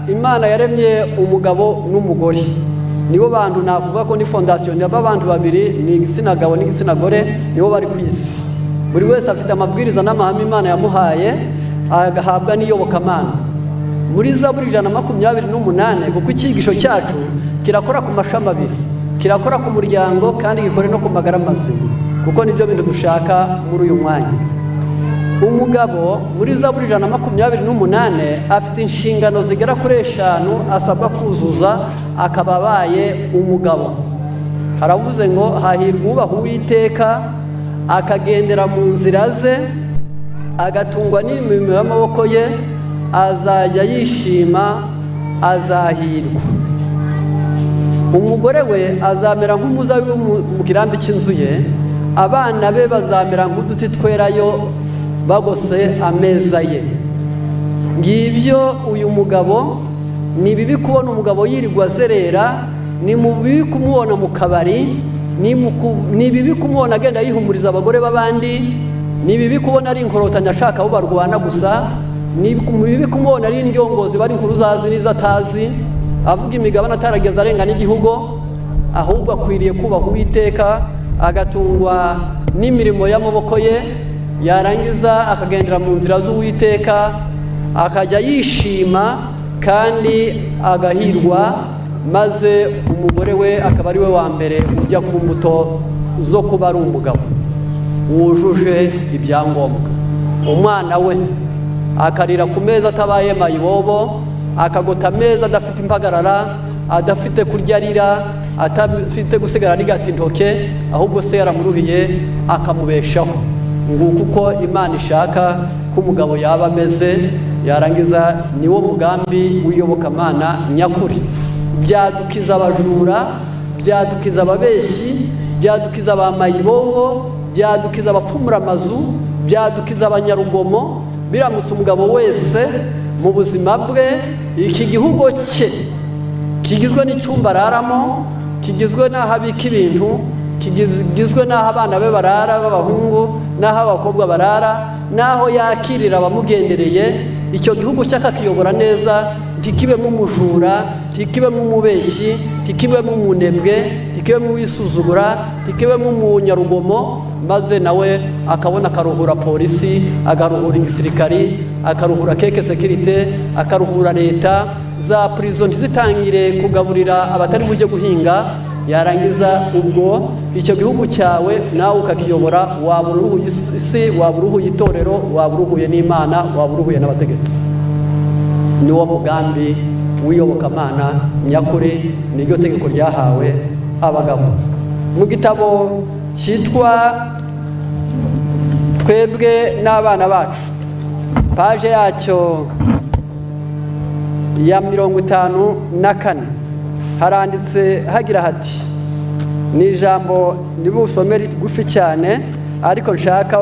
Imana yaremye umugabo n'umugore, nibo bantu navuga ko ni fondation y'abantu babiri, ni igitsina gabo n'igitsina gore, nibo bari ku isi. Buri wese afite amabwiriza n'amahame Imana yamuhaye, agahabwa n'iyobokamana. Muri Zaburi 128, kuko icyigisho cyacu kirakora ku mashami abiri, kirakora ku muryango kandi gikore no ku magara mazima, kuko nibyo bintu dushaka muri uyu mwanya. Umugabo muri Zaburi 128 afite inshingano zigera kuri 5 asabwa kuzuza akaba abaye umugabo. Haravuze ngo hahirwa ubaha Uwiteka, akagendera mu nzira ze, agatungwa n'imirimo y'amaboko ye, azajya yishima, azahirwa. Umugore we azamera nk'umuzabibu mu kirambi cy'inzu ye, abana be bazamera nk'uduti twerayo bagose ameza ye. Ngibyo uyu mugabo. Ni bibi kubona umugabo yirirwa azerera, ni bibi kumubona mu kabari, ni bibi kumubona agenda yihumuriza abagore b'abandi, ni bibi kubona ari inkorotanya ashaka abo barwana gusa, ni bibi kumubona ari indyongozi bari inkuru zazi n'izo atazi, avuga imigabane atarageza arenga n'igihugu. Ahubwo akwiriye kubaha Uwiteka, agatungwa n'imirimo y'amaboko ye, yarangiza akagendera mu nzira z'Uwiteka, akajya yishima kandi agahirwa, maze umugore we akaba ari we wa mbere ujya ku mbuto zo kuba ari umugabo wujuje ibyangombwa. Umwana we akarira ku meza atabaye mayibobo, akagota ameza adafite impagarara, adafite kurya arira, atafite gusigara arigata intoke, ahubwo se yaramuruhiye akamubeshaho. Nguko uko Imana ishaka ko umugabo yaba ameze. Yarangiza niwo mugambi w'iyobokamana nyakuri. Byadukiza abajura, byadukiza ababeshyi, byadukiza abamayibobo, byadukiza abapfumura amazu, byadukiza abanyarugomo. Biramutse umugabo wese mu buzima bwe, iki gihugu cye kigizwe n'icyumba araramo, kigizwe n'aho abika ibintu, kigizwe n'aho abana be barara b'abahungu, n'aho abakobwa barara, n'aho yakirira abamugendereye, icyo gihugu cye akakiyobora neza, ntikibemo umujura, ntikibemo umubeshyi, ntikibemo umunebwe, ntikibemo uwisuzugura, ntikibemo umunyarugomo, maze nawe akabona akaruhura polisi, akaruhura igisirikari, akaruhura keke sécurité, akaruhura leta, za prison ntizitangire kugaburira abatari bujye guhinga. Yarangiza ubwo icyo gihugu cyawe nawe ukakiyobora, waba uruhuye isi, waba uruhuye itorero, waba uruhuye n'Imana, waba uruhuye n'abategetsi. Niwo mugambi w'iyobokamana nyakuri, niryo tegeko ryahawe abagabo. Mu gitabo cyitwa Twebwe n'Abana Bacu, page yacyo ya 54, haranditse hagira hati, ni ijambo nibusome rigufi cyane ariko nshaka: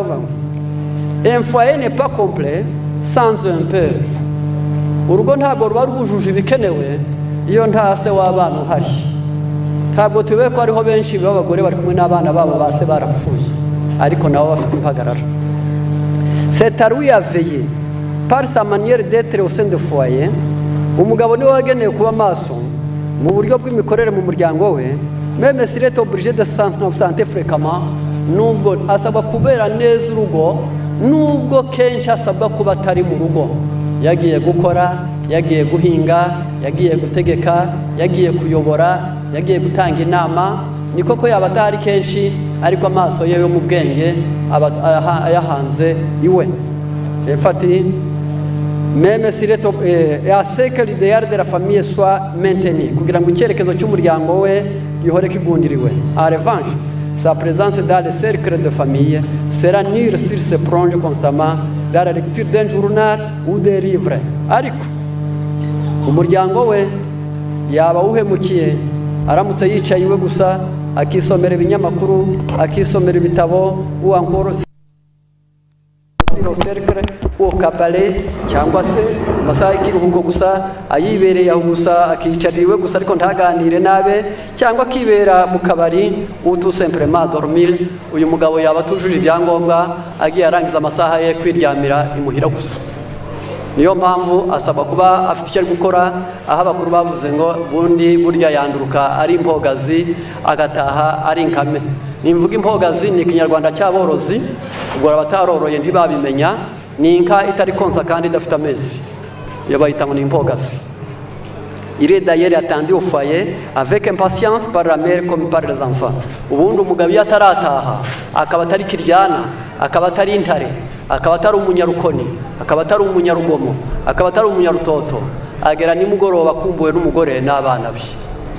"Un foyer n'est pas complet sans un père." Urugo ntabwo ruba rwujuje ibikenewe iyo nta se w'abana uhari. Ntabwo tuyobewe ko hariho benshi b'abagore bari kumwe n'abana babo, ba se barapfuye, ariko nabo bafite impagarara. "C'est à lui à veiller par sa manière d'être au sein de foyer." Umugabo niwe wagenewe kuba maso mu buryo bw'imikorere mu muryango we. "Même s'il est obligé de s'absenter fréquemment", nubwo asabwa kubera neza urugo, nubwo kenshi asabwa kuba atari mu rugo, yagiye gukora, yagiye guhinga, yagiye gutegeka, yagiye kuyobora, yagiye gutanga inama. Ni koko yaba adahari kenshi, ariko amaso ye yo mu bwenge aba ayahanze iwe. Ati "même s'il est à ce que l'idéal de la famille soit maintenu", kugira ngo icyerekezo cy'umuryango we gihore kigundiriwe. "En revanche, sa présence dans le cercle de famille sera nulle s'il se plonge constamment dans la lecture d'un journal ou des livres." Ariko umuryango we yaba awuhemukiye aramutse yicaye iwe gusa, akisomera ibinyamakuru, akisomera ibitabo, ou encore cercle au cabaret, cyangwa se amasaha y'ikiruhuko gusa ayibereye aho gusa, akiyicarira iwe gusa ariko ntaganire nabe, cyangwa akibera mu kabari, ou tout simplement dormir. Uyu mugabo yaba atujuje ibyangombwa agiye arangiza amasaha ye kwiryamira imuhira gusa. Niyo mpamvu asaba kuba afite icyo ari gukora. Aho abakuru bavuze ngo bundi burya yanduruka ari impogazi agataha ari inkame. Nimvuga impogazi ni ikinyarwanda cy'aborozi, ubwo abataroroye ntibabimenya. Ni inka itari konsa kandi idafite amezi, iyo bayita ngo ni impogazi. Il est d'ailleurs attendu au foyer avec impatience par la mère comme par les enfants. Ubundi umugabo iyo atarataha, akaba atari kiryana, akaba atari intare, akaba atari umunyarukoni, akaba atari umunyarugomo, akaba atari umunyarutoto, agera nimugoroba akumbuwe n'umugore n'abana be.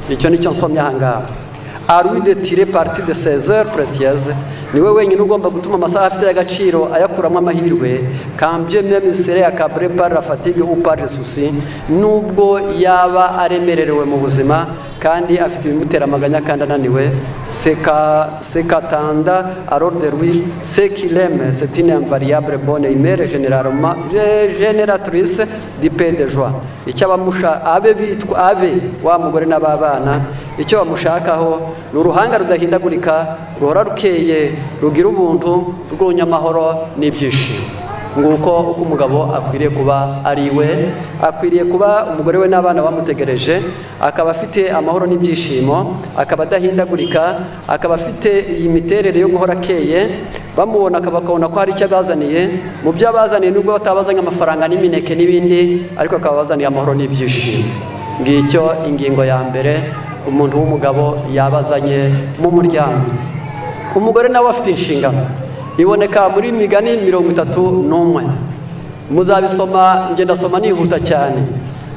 Icyo nicyo nsomye aha ngaha. À lui de tirer parti de ses heures précieuses. Niwe wenyine ugomba gutuma amasaha afite agaciro ayakuramo amahirwe. Quand bien même il serait accablé par la fatigue ou par les soucis, nubwo yaba aremererewe mu buzima kandi afite ibimutera amaganya kandi ananiwe. Ce qu'attendent alors de lui ceux qu'il aime, c'est une invariable bonne humeur généralement génératrice de paix, de joie. Icyo abamusha abe bitwa abe wa mugore n'ababana, icyo bamushakaho ni uruhanga rudahindagurika, ruhora rukeye, rugira ubuntu, rwunya amahoro n'ibyishimo. Nguko uko umugabo akwiriye kuba ari we. Akwiriye kuba umugore we n'abana bamutegereje, akaba afite amahoro n'ibyishimo, akaba adahindagurika, akaba afite iyi miterere yo guhora akeye. Bamubona bakabona ko hari icyo abazaniye. Mu byo abazaniye, nubwo batabazanye amafaranga n'imineke n'ibindi, ariko akaba abazaniye amahoro n'ibyishimo. Ngicyo ingingo ya mbere umuntu w'umugabo yabazanye mu muryango. Umugore nawe afite inshingano iboneka muri Migani 31. Muzabisoma, ngenda soma nihuta cyane.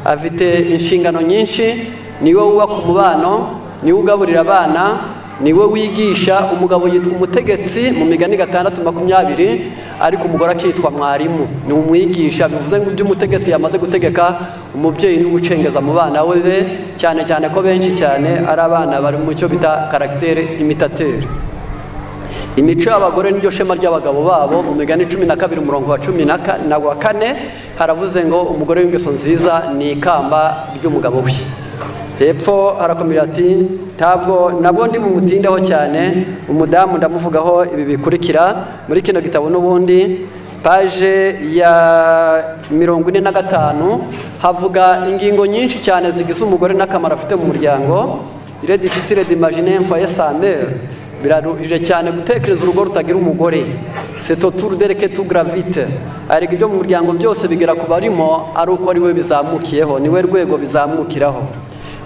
Afite inshingano nyinshi. Niwe wubaka umubano, niwe ugaburira abana, niwe wigisha. Umugabo yitwa umutegetsi mu Migani 6:20, ariko umugore akitwa mwarimu, ni umwigisha. Bivuze ngo ibyo umutegetsi yamaze gutegeka, umubyeyi ni ugucengeza mu bana be, cyane cyane ko benshi cyane ari abana bari mu cyo bita caractère imitateur. Imico y'abagore niryo shema ry'abagabo babo. Mu Migani 12 umurongo wa 14 haravuze ngo umugore w'ingeso nziza ni ikamba ry'umugabo we. Hepfo harakomera ati ntabwo nabwo ndi bumutindeho cyane. Umudamu ndamuvugaho ibi bikurikira muri kino gitabo n'ubundi, page ya 45, havuga ingingo nyinshi cyane zigize umugore n'akamaro afite mu muryango. Il est difficile d'imaginer un foyer sans mère. Biraruhije cyane gutekereza urugo rutagira umugore. C'est autour d'elle que tout gravite. Ariko ibyo mu muryango byose bigera ku barimo ari uko ari we bizamukiyeho, niwe rwego bizamukiraho.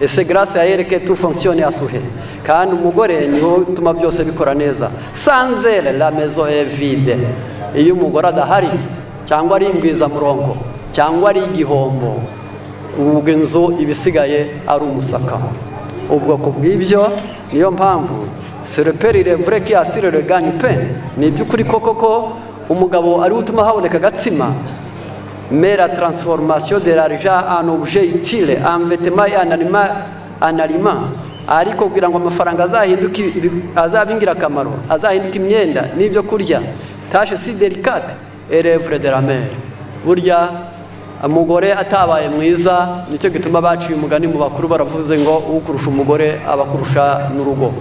Et c'est grâce à elle que tout fonctionne à souhait. Kandi umugore niwe utuma byose bikora neza. Sans elle, la maison est vide. Iyo umugore adahari, cyangwa ari ingwizamurongo, cyangwa ari igihombo, ubwo inzu ibisigaye ari umusaka. Ubwo ku bw'ibyo niyo mpamvu c'est le père, il est vrai, qui assure le gagne-pain. Ni iby'ukuri koko ko umugabo ari we utuma haboneka agatsima. Mais la transformation de l'argent en objet utile, en vêtement et en aliment, ariko kugira ngo amafaranga azahinduke azabe ingirakamaro, azahinduke imyenda n'ibyo kurya, tâche si délicate, est l'œuvre de la mère. Burya umugore atabaye mwiza, nicyo gituma baciye umugani mu bakuru, baravuze ngo ukurusha umugore aba akurusha n'urugo.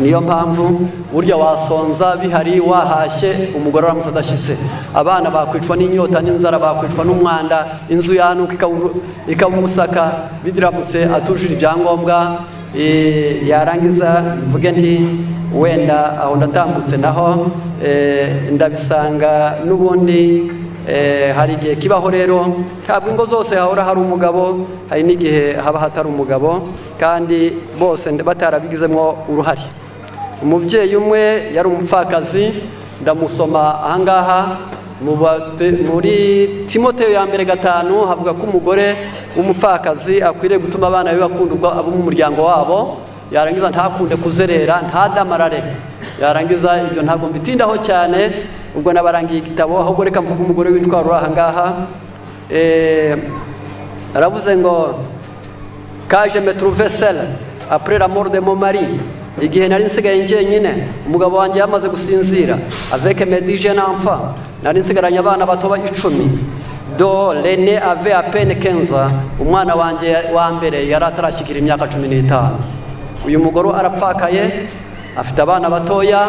Niyo mpamvu burya wasonza bihari, wahashye, umugore aramutse adashyitse, abana bakwicwa n'inyota n'inzara, bakwicwa n'umwanda, inzu yanuka ikaba umusaka, biramutse atujuje ibyangombwa. Yarangiza mvuge nti wenda aho ndatambutse naho ndabisanga n'ubundi. Hari igihe kibaho rero, ntabwo ingo zose hahora hari umugabo, hari n'igihe haba hatari umugabo kandi bose batarabigizemo uruhare. Umubyeyi umwe yari umupfakazi, ndamusoma ahangaha muri Timoteyo ya mbere 5, havuga ko umugore w'umupfakazi akwiriye gutuma abana be bakundwa abo mu muryango wabo, yarangiza ntakunde kuzerera, ntadamarare. Yarangiza ibyo ntabwo mbitindaho cyane, ubwo nabarangiye igitabo. Ahubwo reka mvuge umugore w'intwaro uri ahangaha. Aravuze ngo quand je me trouvais seule après la mort de mon mari, igihe nari nsigaye njyenyine umugabo wanjye yamaze gusinzira, avec mes 10 jeunes enfants, nari nsigaranye abana bato 10, dont l'aîné avait à peine 15 ans, umwana wanjye wa mbere yari atarashyikira imyaka 15. Uyu mugore arapfakaye, afite abana batoya,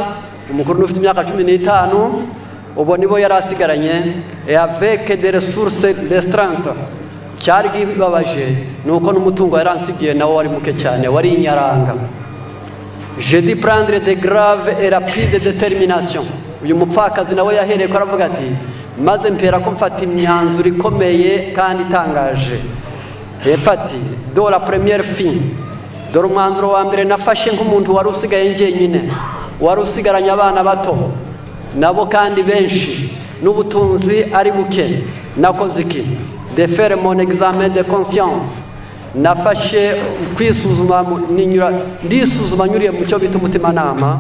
umukuru n'ufite imyaka 15. Ubu nibo yari asigaranye, et avec des ressources restreintes. Cyari kibabaje ni uko n'umutungo yari ansigiye nawo wari muke cyane, wari inyaranga. J'ai dû prendre de graves et rapides déterminations. Uyu mupfakazi nawe yahereye ko aravuga ati: "Maze mpera ko mfata imyanzuro ikomeye kandi itangaje." Hepfo ati: "Dore la première fille, dore umwanzuro wa mbere nafashe nk'umuntu wari usigaye njyenyine, wari usigaranye abana bato nabo kandi benshi, n'ubutunzi ari buke. Nakoze iki? De faire mon examen de conscience. Nafashe kwisuzuma, ninyura ndisuzuma nyuriye mu cyo bita umutimanama.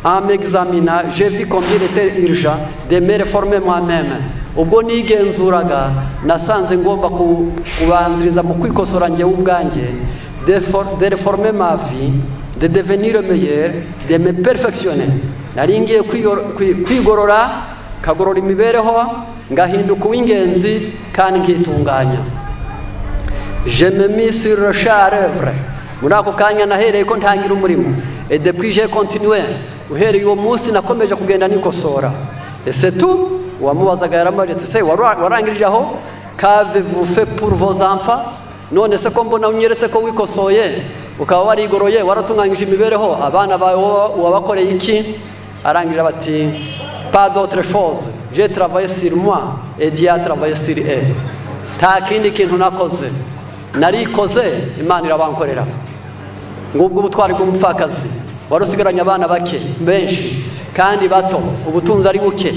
En m'examinant, j'ai vu combien il était urgent de me réformer moi-même. Ubwo nigenzuraga, nasanze ngomba kubanziriza mu kwikosora njyewe ubwanjye, de réformer ma vie, de devenir meilleur, de me perfectionner. Nari ngiye kwigorora, kagorora imibereho, ngahinduka uw'ingenzi kandi nkitunganya. Je me mis sur le champ à l'œuvre. Muri ako kanya nahereye ko ntangira umurimo. Et depuis, j'ai continué. Uhereye uwo munsi nakomeje kugenda nikosora. Ese tu uwamubazaga yaramubajije ati: "Se warangirije aho? Qu'avez-vous fait pour vos enfants? None se ko mbona unyeretse ko wikosoye, ukaba warigoroye, waratunganyije imibereho, abana bawe wabakoreye iki?" Arangirira bati: "Pas d'autre chose. J'ai travaillé sur moi et Dieu a travaillé sur eux. Nta kindi kintu nakoze, narikoze, Imana irabankorera." Ngubwo ubutwari bw'umupfakazi wari usigaranye abana bake, benshi kandi bato, ubutunzi ari buke.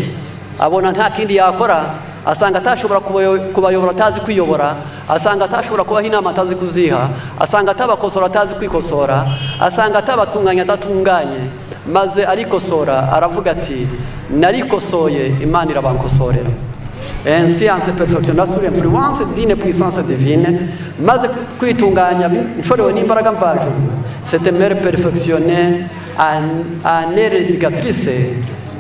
Abona nta kindi yakora, asanga atashobora kubayobora atazi kwiyobora, asanga atashobora kubaha inama atazi kuziha, asanga atabakosora atazi kwikosora, asanga atabatunganya adatunganye. Maze arikosora, aravuga ati: "Narikosoye, Imana irabankosorera." Ainsi, en se perfectionnant sous l'influence d'une puissance divine, maze kwitunganya nshorewe n'imbaraga mvajuru, cette mère perfectionnée en éducatrice,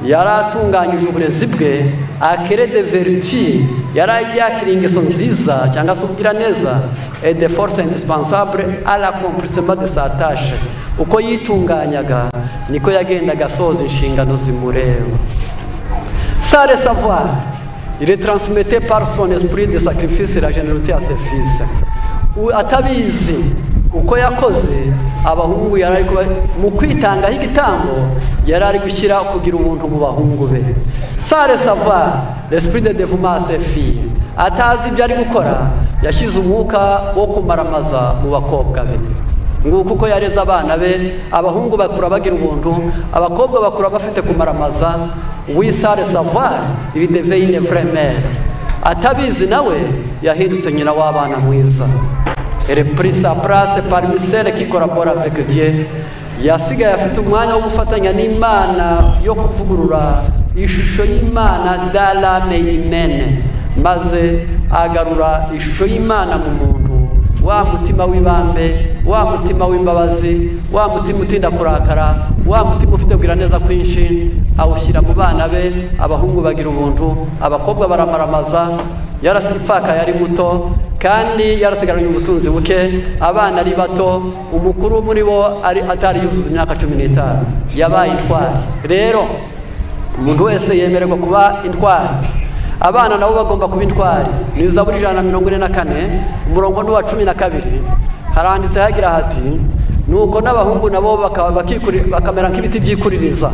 yari atunganyije uburezi bwe, acquérait des vertus, yari yakiriye ingeso nziza cyangwa se ubwiraneza, et des forces indispensables à l'accomplissement de sa tâche. Uko yitunganyaga niko yagendaga asoza inshingano zimureba. Sans le savoir, il transmettait par son esprit de sacrifice et la générosité à ses fils. Atabizi, uko yakoze abahungu, yari ari mu kwitangaho igitambo, yari ari gushyira kugira ubuntu mu bahungu be. Sans le savoir, l'esprit de dévouement à ses filles. Atazi ibyo ari gukora, yashyize umwuka wo kumaramaza mu bakobwa be. Nguko uko yareze abana be: abahungu bakura bagira ubuntu, abakobwa bakura bafite kumaramaza. Oui, sans le savoir, il devait une vraie mère. Atabizi nawe yahindutse nyina w'abana mwiza. Elle prit sa place parmi celles qui collaborent avec Dieu. Yasigaye afite umwanya wo gufatanya n'Imana yo kuvugurura ishusho y'Imana dans l'âme humaine, maze agarura ishusho y'Imana mu muntu, wa mutima w'ibambe, wa mutima w'imbabazi, wa mutima utinda kurakara, wa mutima ufite neza kwinshi, awushyira mu bana be. Abahungu bagira ubuntu, abakobwa baramaramaza. Yarasipfaka, yari muto kandi yarasigaranye ubutunzi buke, abana ari bato, umukuru muri bo ari atari yuzuza imyaka 15. Yabaye intwari. Rero umuntu wese yemererwa kuba intwari, abana nabo bagomba kuba intwari. Ni Zaburi 144, umurongo ni uwa 12. Haranditse hagira hati: "Nuko n'abahungu nabo bakamera nk'ibiti byikuririza."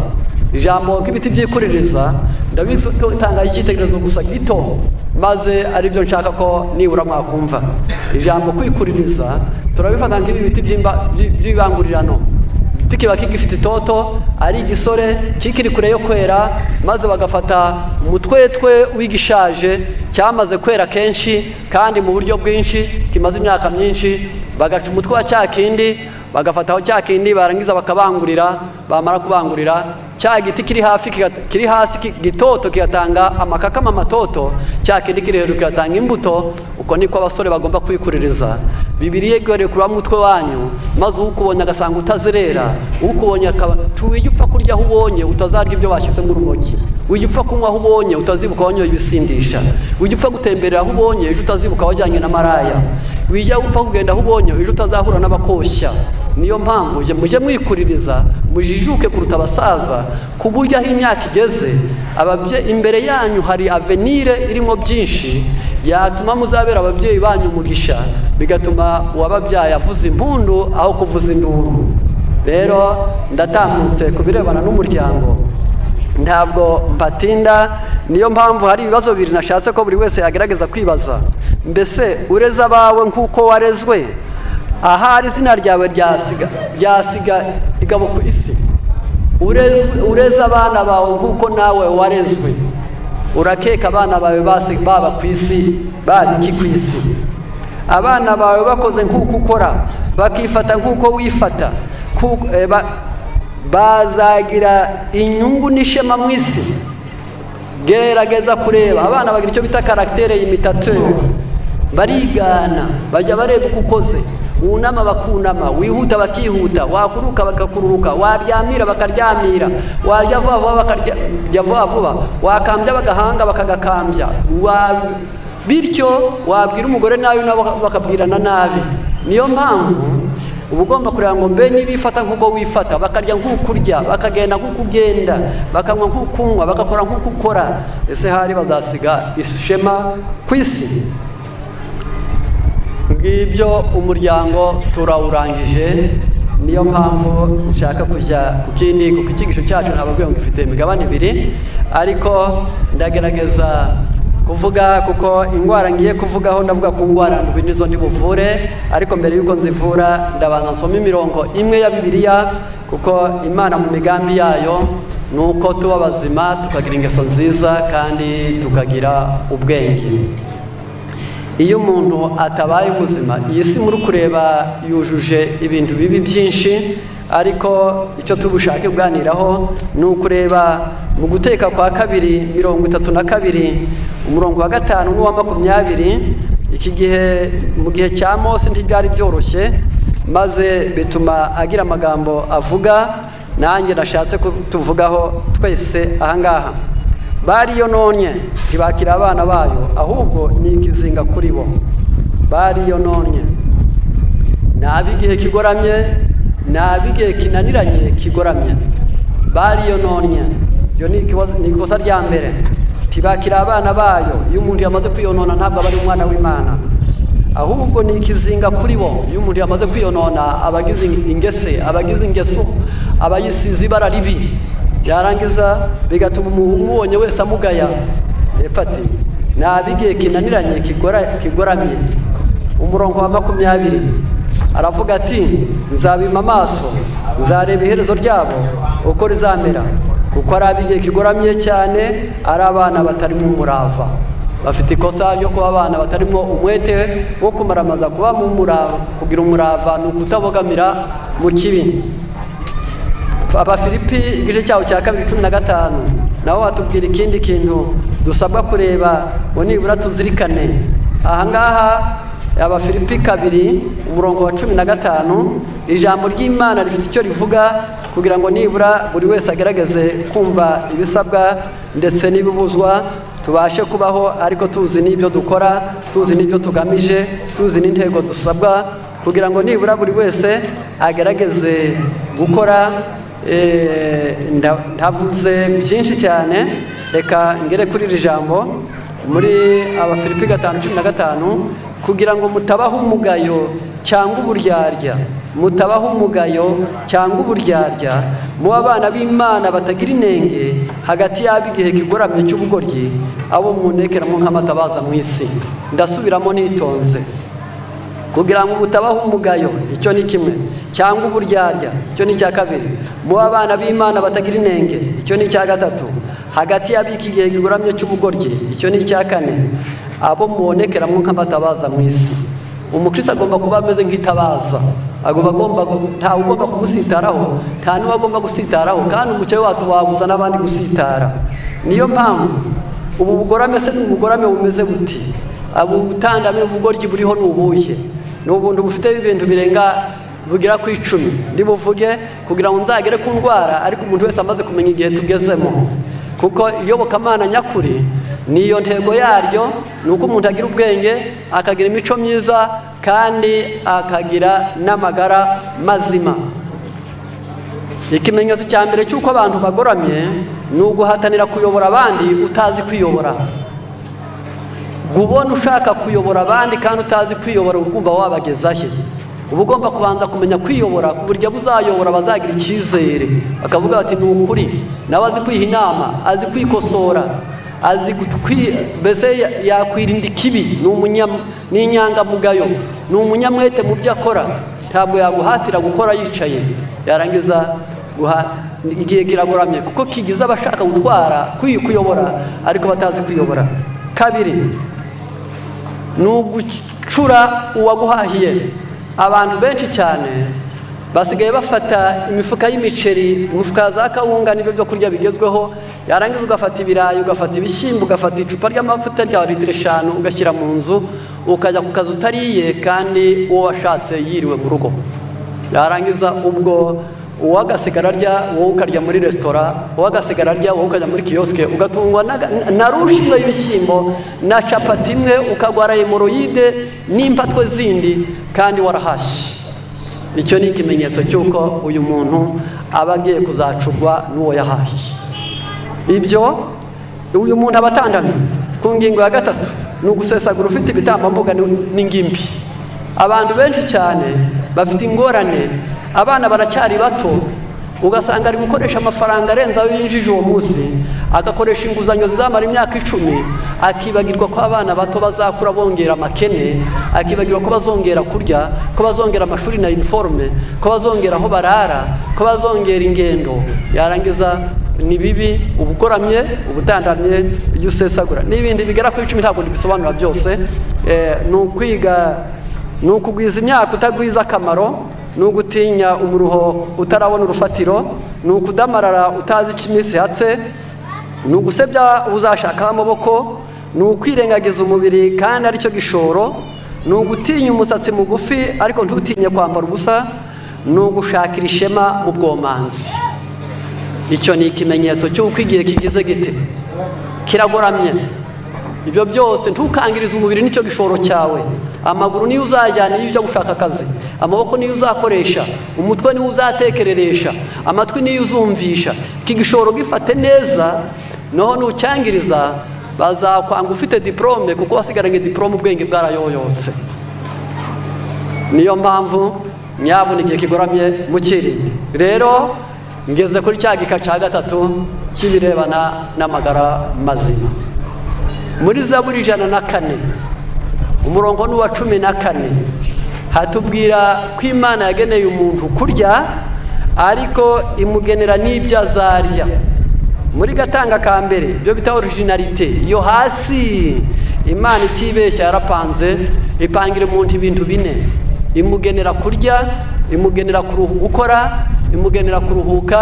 Ijambo nk'ibiti byikuririza, ndabitanga icyitegererezo gusa gito, maze aribyo nshaka ko nibura mwakumva. Ijambo kwikuririza turabifata nk'ibi biti by'ibangurirano. Igiti kiba kigifite itoto, ari igisore, kikiri kure yo kwera, maze bagafata umutwetwe w'igishaje cyamaze kwera kenshi kandi mu buryo bwinshi, kimaze imyaka myinshi, bagaca umutwe wa cya kindi, bagafataho cya kindi, barangiza bakabangurira. Bamara kubangurira, cya giti kiri hafi, kiri hasi gitoto, kigatanga amakakama matoto, cya kindi kiri hejuru kigatanga imbuto. Uko niko abasore bagomba kwikuririza. Bibiliya igoreye kuba mutwe wanyu, maze ukubonye agasanga utazerera, ukubonye akaba tuwijya upfa kurya aho ubonye, utazarya ibyo bashyizemo urumogi, ujya upfa kunywa aho ubonye, utazibuka wanyoye ibisindisha, ujya upfa gutemberera aho ubonye, ejo utazibuka wajyanye na maraya, wijya upfa kugenda aho ubonye, ejo utazahura n'abakoshya. Niyo mpamvu mujye mwikuririza, mujijuke kuruta abasaza, ku buryo aho imyaka igeze imbere yanyu hari avenir irimo byinshi yatuma muzabera ababyeyi banyu umugisha, bigatuma uwababyaye avuza impundu aho kuvuza induru. Rero ndatambutse ku birebana n'umuryango, ntabwo mpatinda. Niyo mpamvu hari ibibazo bibiri nashatse ko buri wese yagerageza kwibaza. Mbese ureze abawe nk'uko warezwe? Ahari izina ryawe ryasiga igabo ku isi. Ureze abana bawe nk'uko nawe warezwe. Urakeka abana bawe baba ku isi, baba iki ku isi? Abana bawe bakoze nk'uko ukora, bakifata nk'uko wifata, bazagira inyungu n'ishema mu isi. Gerageza kureba abana bagira icyo bita caractère imitateur, barigana, bajya bareba uko ukoze. Wunama bakunama, wihuta bakihuta, wakuruka bakakururuka, waryamira bakaryamira, warya vuba vuba bakarya vuba vuba, wakambya bagahanga bakagakambya. Bityo wabwira umugore nabi nabo bakabwirana nabi. Niyo mpamvu uba ugomba kureba ngo mbe nibifata nk'uko wifata, bakarya nk'uko urya, bakagenda nk'uko ugenda, bakanywa nk'uko unywa, bagakora nk'uko ukora, ese hari bazasiga ishema ku isi? Ngibyo umuryango turawurangije. Niyo mpamvu nshaka kujya ku kindi, kuko icyigisho cyacu ntababwiye ngo gifite imigabane ibiri, ariko ndagerageza kuvuga kuko indwara ngiye kuvugaho ndavuga ku ndwara ndwi nizo ndibuvure, ariko mbere yuko nzivura ndabanza nsoma imirongo imwe ya Bibiliya, kuko Imana mu migambi yayo nuko tuba bazima, tukagira ingeso nziza kandi tukagira ubwenge. Iyo umuntu atabaye muzima, iyi si muri kureba yujuje ibintu bibi byinshi, ariko icyo tubushake kuganiraho ni ukureba mu Guteka kwa kabiri 32 umurongo wa 5 n'uwa 20. Iki gihe mu gihe cya Mose ntibyari byoroshye, maze bituma agira amagambo avuga, nanjye nashatse kutuvugaho twese ahangaha. Bariyononye ntibakira abana bayo, ahubwo ni ikizinga kuri bo. Bariyononye nabi igihe kigoramye, nabi igihe kinaniranye kigoramye. Bariyononye, iyo ni ikosa rya mbere. Ntibakira abana bayo. Iyo umuntu yamaze kwiyonona ntabwo aba ari umwana w'Imana, ahubwo ni ikizinga kuri bo. Iyo umuntu yamaze kwiyonona abagize ingese, abagize ingeso, abayisize ibara ribi, yarangiza bigatuma umubonye wese amugaya. Epati nabi igihe kinaniranye kigoramye. Umurongo wa 20 aravuga ati nzabima amaso, nzareba iherezo ryabo uko rizamera, kuko ari abigihe kigoramye cyane, ari abana batarimo umurava. Bafite ikosa ryo kuba abana batarimo umwete wo kumaramaza. Kuba mu murava, kugira umurava ni ukutabogamira mu kibi. Abafilipi igice cyaho cya 2 15 naho hatubwira ikindi kintu dusabwa kureba ngo nibura tuzirikane. Ahangaha Abafilipi 2 umurongo wa 15, ijambo ry'Imana rifite icyo rivuga kugira ngo nibura buri wese agerageze kumva ibisabwa ndetse n'ibibuzwa, tubashe kubaho ariko tuzi n'ibyo dukora, tuzi n'ibyo tugamije, tuzi n'intego dusabwa, kugira ngo nibura buri wese agerageze gukora. Ndavuze byinshi cyane, reka ngere kuri iri jambo muri Abafilipi 5:15, kugira ngo mutabaho umugayo cyangwa uburyarya, mutabaho umugayo cyangwa uburyarya, mu abana b'Imana batagira inenge hagati y'abo igihe kigoramye cy'ubugoryi, abo munekeramo nk'amatabaza mu isi. Ndasubiramo nitonze. Kugira ngo mutabaho umugayo, icyo ni kimwe, cyangwa uburyarya, icyo ni icya kabiri, mu abana b'Imana batagira inenge, icyo ni icya gatatu, hagati y'abiki igihe kigoramye cy'ubugoryi, icyo ni icya kane, abo mubonekeramo nk'amatabaza mu isi. Umukristo agomba kuba ameze nk'itabaza, ntawe ugomba kumusitaraho, nta n'uwo agomba gusitaraho, kandi umucyo wacu wabuza n'abandi gusitara. Niyo mpamvu ubu bugorame se ni ubugorame bumeze buti, ubu butandame ubugoryi buriho ni ubuhe? Ni ubuntu bufite ibintu birenga bugera ku 10 ndibuvuge kugira ngo nzagere ku ndwara, ariko umuntu wese amaze kumenya igihe tugezemo, kuko iyobokamana nyakuri niyo ntego yaryo, ni uko umuntu agira ubwenge, akagira imico myiza, kandi akagira n'amagara mazima. Ikimenyetso cya mbere cy'uko abantu bagoramye ni uguhatanira kuyobora abandi utazi kwiyobora. Gubona ushaka kuyobora abandi kandi utazi kwiyobora, ukumva wabageza he? Uba ugomba kubanza kumenya kwiyobora, ku buryo buzayobora bazagira icyizere, bakavuga bati ni ukuri nawe azi kwiha inama, azi kwikosora, azi mbese yakwirinda ikibi, ni inyangamugayo, ni umunyamwete mu byo akora, ntabwo yaguhatira gukora yicaye. Yarangiza igihe kiragoramye kuko kigize abashaka gutwara kuyobora ariko batazi kwiyobora. Kabiri ni ugucura uwaguhahiye. Abantu benshi cyane basigaye bafata imifuka y'imiceri, imifuka za kawunga n'ibyo byo kurya bigezweho, yarangiza ugafata ibirayi, ugafata ibishyimbo, ugafata icupa ry'amavuta rya litiro 5 ugashyira mu nzu, ukajya ku kazi utariye kandi uwo washatse yiriwe mu rugo. Yarangiza ubwo uwagasigara arya, wowe ukarya muri resitora, uwagasigara arya, wowe ukajya muri kiyosike, ugatungwa na rushe imwe y'ibishyimbo na capati imwe, ukagwara hemoroyide n'impatwe zindi kandi warahashye. Icyo ni ikimenyetso cy'uko uyu muntu aba agiye kuzacurwa n'uwo yahahiye. Ibyo uyu muntu aba atandamye. Ku ngingo ya gatatu ni ugusesagura ufite ibitambambuga n'ingimbi. Abantu benshi cyane bafite ingorane, abana baracyari bato, ugasanga ari gukoresha amafaranga arenze ayo yinjije uwo munsi, agakoresha inguzanyo zizamara imyaka 10, akibagirwa ko abana bato bazakura bongera amakene, akibagirwa ko bazongera kurya, ko bazongera amashuri na uniforme, ko bazongera aho barara, ko bazongera ingendo. Yarangiza ni bibi, ubugoramye, ubutandamye, iyo usesagura n'ibindi bigera kuri 10, ntabwo ndibisobanura byose. Ni ukwiga, ni ukugwiza imyaka utagwiza akamaro, ni ugutinya umuruho utarabona urufatiro, ni ukudamarara utazi icyo iminsi ihatse, ni ugusebya uzashakaho amaboko, ni ukwirengagiza umubiri kandi aricyo gishoro, ni ugutinya umusatsi mugufi ariko ntutinye kwambara ubusa, ni ugushakira ishema mu bwomanzi. Icyo ni ikimenyetso cy'uko igihe kigize gite kiragoramye. Ibyo byose ntukangirize umubiri, nicyo gishoro cyawe. Amaguru niyo uzajyana iyo ujya gushaka akazi, amaboko niyo uzakoresha, umutwe niwo uzatekereresha, amatwi niyo uzumvisha. Iki gishoro gifate neza, noho nucyangiriza bazakwanga ufite diplome, kuko wasigaranye diplome ubwenge bwarayoyotse. Niyo mpamvu nyabuna igihe kigoramye mukirinde. Rero ngeze kuri cya gika cya gatatu cy'ibirebana n'amagara mazima. Muri Zaburi 104 umurongo ni uwa 14 hatubwira ko Imana yageneye umuntu kurya ariko imugenera n'ibyo azarya. Muri gatanga ka mbere ibyo bita originalité yo hasi, Imana itibeshya yarapanze, ipangira umuntu ibintu bine: imugenera kurya, imugenera gukora, imugenera kuruhuka,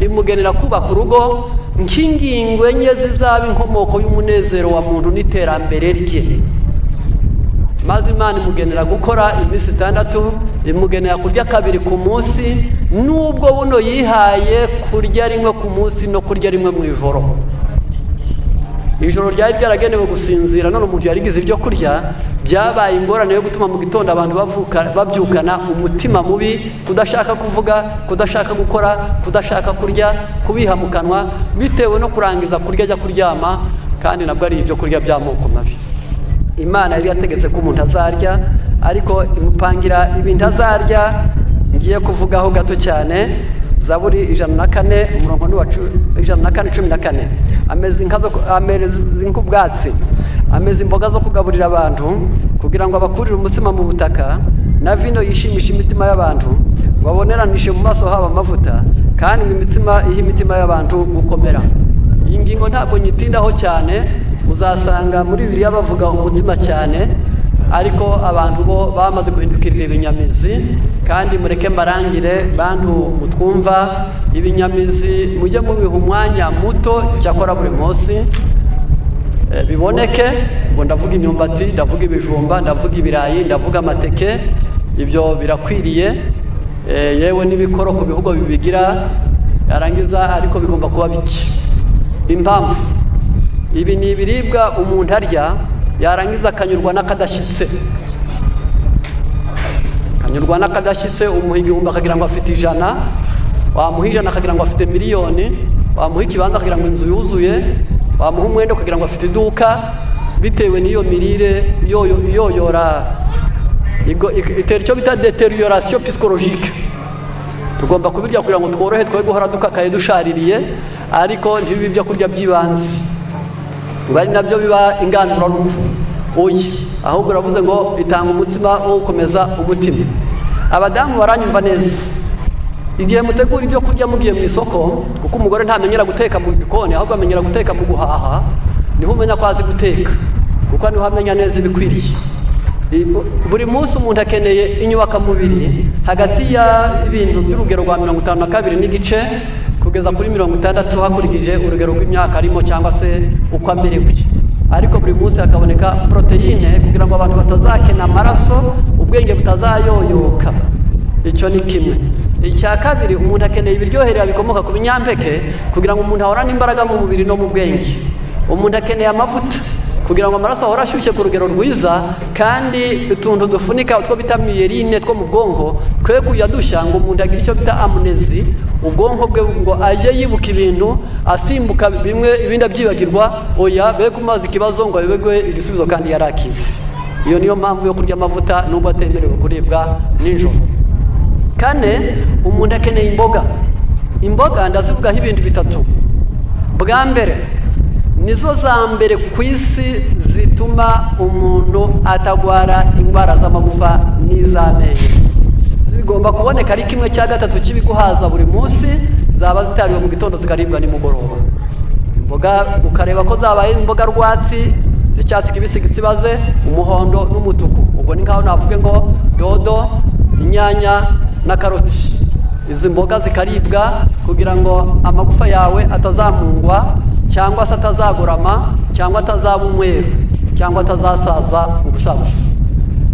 imugenera kubaka urugo, nk'ingingo enye zizaba inkomoko y'umunezero wa muntu n'iterambere rye. Maze Imana imugenera gukora iminsi 6, imugenera kurya 2 ku munsi, nubwo buno yihaye kurya rimwe ku munsi no kurya rimwe mu ijoro. Ijoro ryari ryaragenewe gusinzira, none umuntu yarigize ibyo kurya byabaye ingorane yo gutuma mu gitondo abantu babyukana umutima mubi, kudashaka kuvuga, kudashaka gukora, kudashaka kurya, kubiha mu kanwa, bitewe no kurangiza kurya ajya kuryama, kandi nabwo ari ibyo kurya by'amoko mabi. Imana yari yategetse ko umuntu azarya, ariko imupangira ibintu azarya. Ngiye kuvugaho gato cyane. Zaburi 104 umurongo ni wa 104:14. Ameze nk'ubwatsi, ameze imboga zo kugaburira abantu, kugira ngo abakurire umutsima mu butaka, na vino yishimisha imitima y'abantu, baboneranishe mu maso haba amavuta, kandi ngo imitsima ihe imitima y'abantu gukomera. Iyi ngingo ntabwo nyitindaho cyane, muzasanga muri Bibiliya bavuga umutsima cyane, ariko abantu bo bamaze guhindukirira ibinyamizi. Kandi mureke mbarangire bantu mutwumva, ibinyamizi mujye mubiha umwanya muto cyakora buri munsi biboneke. Ngo ndavuga imyumbati, ndavuga ibijumba, ndavuga ibirayi, ndavuga amateke, ibyo birakwiriye, yewe n'ibikoro ku bihugu bibigira, yarangiza ariko bigomba kuba bike. Impamvu ibi ni ibiribwa umuntu arya yarangiza akanyurwa n'akadashyitse. Anyurwa n'akadashyitse. Umuha 1000 akagira ngo afite 100, wamuha 100 akagira ngo afite miliyoni, wamuha ikibanza akagira ngo inzu yuzuye, wamuha umwenda ukagira ngo afite iduka, bitewe n'iyo mirire yoyora itera icyo bita détérioration psychologique. Tugomba kubirya kugira ngo tworohe, twe guhora dukakaye dushaririye, ariko ntibibe ibyo kurya by'ibanze ngo ari nabyo biba ingandurarugo. Oya, ahubwo uravuze ngo bitanga umutsima wo gukomeza umutima. Abadamu baranyumva neza, igihe mutegura ibyo kurya mugiye mu isoko, kuko umugore ntamenyera guteka mu gikoni, ahubwo amenyera guteka mu guhaha. Niho umenya ko azi guteka, kuko niho amenya neza ibikwiriye. Buri munsi umuntu akeneye inyubakamubiri hagati y'ibintu by'urugero rwa 52.5 kugeza kuri 60, hakurikije urugero rw'imyaka arimo cyangwa se uko amerewe. Ariko buri munsi hakaboneka poroteyine kugira ngo abantu batazakena amaraso, ubwenge butazayoyoka. Icyo ni kimwe. Icya kabiri, umuntu akeneye ibiryoherera bikomoka ku binyampeke kugira ngo umuntu ahorane imbaraga mu mubiri no mu bwenge. Umuntu akeneye amavuta kugira ngo amaraso ahore ashyushye ku rugero rwiza, kandi utuntu dufunika utwo bita myéline two mu bwonko twe kujya dushya, ngo umuntu agire icyo bita amnésie, ubwonko bwe ngo ajye yibuka ibintu asimbuka bimwe ibindi abyibagirwa. Oya, be kumaza ikibazo ngo abibegwe igisubizo kandi yarakizi. Iyo niyo mpamvu yo kurya amavuta nubwo atemerewe kuribwa nijoro. Kane, umuntu akeneye imboga. Imboga ndazivugaho ibintu bitatu. Bwa mbere, nizo za mbere ku isi zituma umuntu atagwara indwara z'amagufa n'iz'amenyo. Zigomba kuboneka ari 1/3 cy'ibiguhaza buri munsi, zaba zitariwe mu gitondo zikaribwa nimugoroba. Imboga ukareba ko zabaye imboga rwatsi z'icyatsi kibisi gitsibaze umuhondo n'umutuku. Ubwo ni nkaho navuge ngo dodo, inyanya na karoti. Izi mboga zikaribwa kugira ngo amagufa yawe atazamungwa, cyangwa se atazagorama, cyangwa atazaba umweru, cyangwa atazasaza ubusabusa.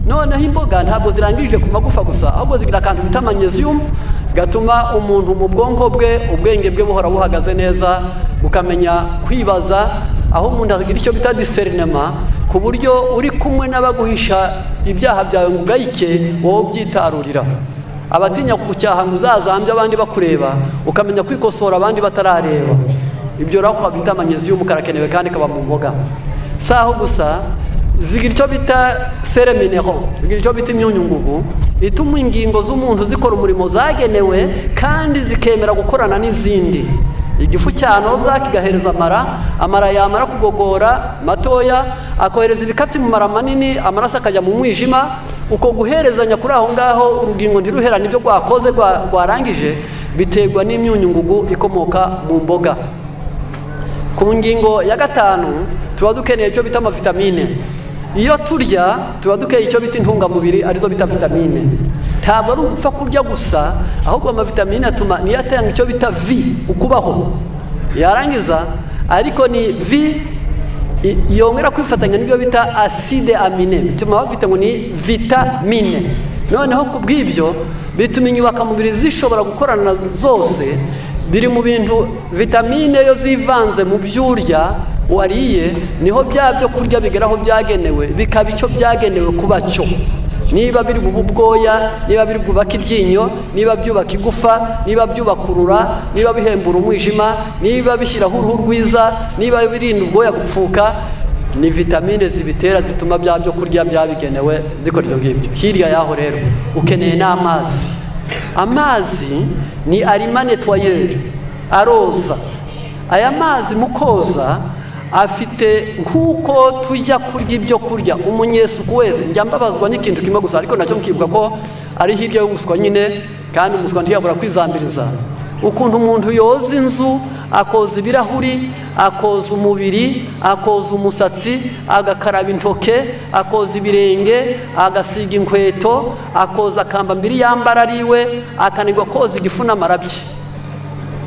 Noneho imboga ntabwo zirangirije ku magufa gusa, ahubwo zigira akantu bita magnésium gatuma umuntu mu bwonko bwe, ubwenge bwe buhora buhagaze neza, bukamenya kwibaza, aho umuntu agira icyo bita discernement, ku buryo uri kumwe n'abaguhisha ibyaha byawe ngo ugayike, wowe ubyitarurira. Abatinya kugucyaha ngo uzazambye abandi bakureba, ukamenya kwikosora abandi batarareba. Ibyo rero bita magnésium karakenewe kandi kaba mu mboga. Si aho gusa, zigira icyo bita sels minéraux, zigira icyo bita imyunyungugu ituma ingingo z'umuntu zikora umurimo zagenewe kandi zikemera gukorana n'izindi. Igifu cyanoza kigahereza amara, amara yamara kugogora matoya akohereza ibikatsi mu mara manini, amaraso akajya mu mwijima. Uko guherezanya kuri aho ngaho, urugingo ntiruherane ibyo rwakoze rwarangije, biterwa n'imyunyungugu ikomoka mu mboga. Ku ngingo ya gatanu, tuba dukeneye icyo bita amavitamine. Iyo turya tuba dukeneye icyo bita intungamubiri, arizo bita vitamine. Ntabwo ari ugupfa kurya gusa, ahubwo amavitamine atuma niyo atanga icyo bita vie, ukubaho. Yarangiza ariko ni vie yongera kwifatanya n'ibyo bita acides aminés, bituma bafite ngo ni vitamine. Noneho ku bw'ibyo bituma inyubakamubiri zishobora gukorana zose. Biri mu bintu vitamine yo zivanze mu byo urya wariye, niho bya byo kurya bigeraho byagenewe, bikaba icyo byagenewe kuba cyo. Niba biri bube ubwoya, niba biri bwubaka iryinyo, niba byubaka igufa, niba byubaka urura, niba bihembura umwijima, niba bishyiraho uruhu rwiza, niba birinda ubwoya gupfuka, ni vitamine zibitera, zituma bya byo kurya byabigenewe zikora ibyo ngibyo. Hirya y'aho rero ukeneye n'amazi. Amazi ni aliment nettoyeur, aroza. Aya mazi mu koza afite nk'uko tujya kurya ibyo kurya. Umunyesuku wese, njya mbabazwa n'ikintu kimwe gusa, ariko nacyo nkibuka ko ari hirya y'ubuswa nyine, kandi umuswa ntiyabura kwizambiriza. Ukuntu umuntu yoza inzu, akoza ibirahuri, akoza umubiri, akoza umusatsi, agakaraba intoke, akoza ibirenge, agasiga inkweto, akoza akambambiri yambara ariwe, akanigwa koza igifu n'amarabye.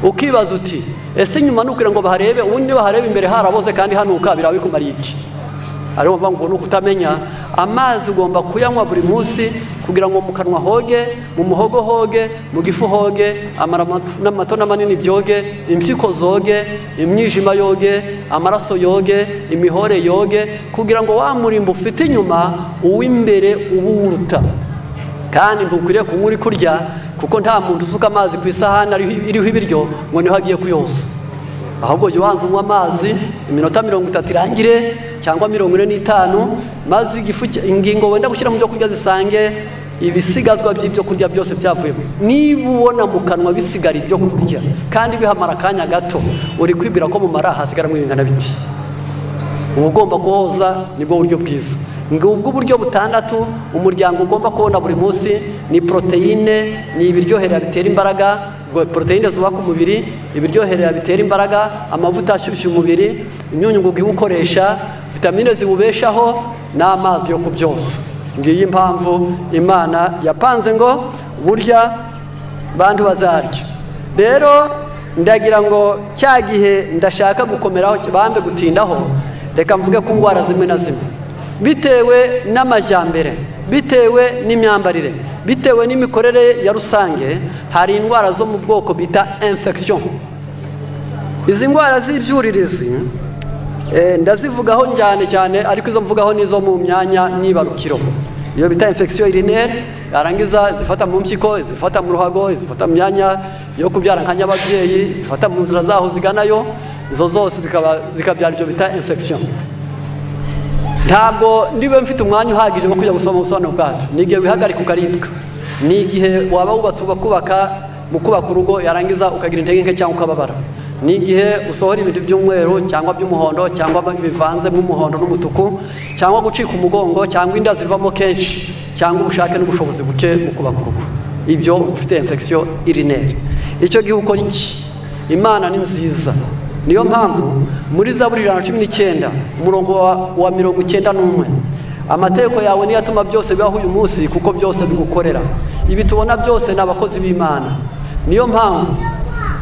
Ukibaza uti: ese nyuma nukira ngo baharebe? Ubundi baharebe imbere haraboze kandi hanuka, biraba bikumariye iki? Ariyo mpamvu ngo ni ukutamenya. Amazi ugomba kuyanywa buri munsi kugira ngo mu kanwa hoge, mu muhogo hoge, mu gifu hoge, amara n'amato n'amanini byoge, impyiko zoge, imyijima yoge, amaraso yoge, imihore yoge, kugira ngo wa murimbo ufite inyuma uw'imbere uba uwuruta. Kandi ntukwiriye kunywa uri kurya, kuko nta muntu usuka amazi ku isahani iriho ibiryo ngo niho agiye kuyoza. Ahubwo jya ubanza unywa amazi, iminota 30 irangire cyangwa 45, maze igifu, ingingo wenda gushyira mu byo kurya zisange ibisigazwa by'ibyo kurya byose byavuyemo. Niba ubona mu kanwa bisigara ibyo kurya kandi bihamara akanya gato, uri kwibwira ko mu mara hasigaramo ibingana biti? Uba ugomba kuhoza, nibwo buryo bwiza. Ngubwo uburyo butandatu umuryango ugomba kubona buri munsi: ni poroteyine, ni ibiryoherera bitera imbaraga, poroteyine zubaka umubiri, ibiryoherera bitera imbaraga, amavuta ashyushya umubiri, imyunyungugu iwukoresha, vitamine ziwubeshaho n'amazi yo ku byose. Ngiyi impamvu Imana yapanze ngo burya bantu bazarya. Rero ndagira ngo cya gihe ndashaka gukomeraho bambe gutindaho, reka mvuge ku ndwara zimwe na zimwe. Bitewe n'amajyambere, bitewe n'imyambarire, bitewe n'imikorere ya rusange, hari indwara zo mu bwoko bita infection. Izi ndwara z'ibyuririzi ndazivugaho cyane cyane, ariko izo mvugaho nizo mu myanya myibarukiro, iyo bita infection urinaire. Yarangiza zifata mu mpyiko, zifata mu ruhago, zifata mu myanya yo kubyara nka nyababyeyi, zifata mu nzira zaho ziganayo, izo zose zikabyara ibyo bita infection. Ntabwo ndibe mfite umwanya uhagije wo kujya gusoma ubusobanuro bwabyo. Ni igihe wihagarika ukaribwa, ni igihe waba wubatse, kubaka mu kubaka urugo, yarangiza ukagira intege nke cyangwa ukababara, ni igihe usohora ibintu by'umweru cyangwa by'umuhondo cyangwa bivanzemo umuhondo n'umutuku, cyangwa gucika umugongo, cyangwa inda zivamo kenshi, cyangwa ubushake n'ubushobozi buke mu kubaka urugo. Ibyo ufite infection urinaire. Icyo gihe ukora iki? Imana ni nziza. Niyo mpamvu muri Zaburi 119, umurongo wa 91: "Amategeko yawe niyo atuma byose bibaho uyu munsi, kuko byose bigukorera." Ibi tubona byose ni abakozi b'Imana. Niyo mpamvu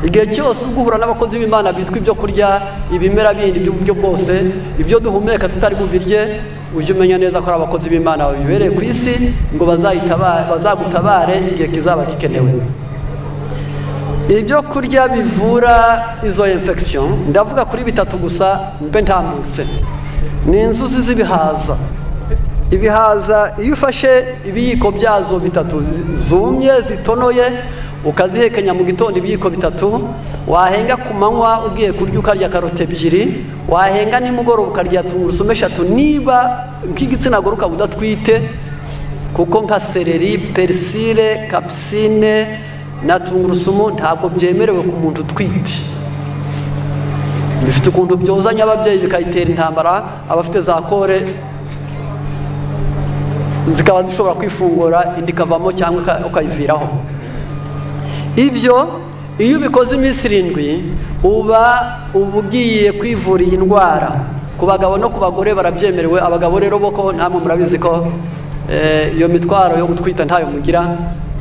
igihe cyose uri guhura n'abakozi b'Imana bitwa ibyo kurya, ibimera bindi by'uburyo bwose, ibyo duhumeka tutari bubirye, ujye umenya neza ko ari abakozi b'Imana babibereye ku isi ngo bazagutabare igihe kizaba gikenewe. Ibyo kurya bivura izo infection, ndavuga kuri bitatu gusa mbe ntambutse. Ni inzuzi z'ibihaza. Ibihaza, iyo ufashe ibiyiko byazo bitatu zumye zitonoye, ukazihekenya mu gitondo ibiyiko 3, wahenga ku manywa ugiye kurya ukarya karoti 2, wahenga nimugoroba ukarya tungurusumu 3, niba nk'igitsina gore ukaba udatwite, kuko nka céleri, persil, capucine na tungurusumu ntabwo byemerewe ku muntu utwite. Bifite ukuntu byozanya ababyeyi bikayitera intambara, abafite za kore zikaba zishobora kwifungura, indi ikavamo cyangwa ukayiviraho. Ibyo iyo ubikoze iminsi 7, uba ugiye kwivura iyi ndwara. Ku bagabo no ku bagore barabyemerewe. Abagabo rero bo ko ntamwe murabizi ko iyo mitwaro yo gutwita ntayo mugira.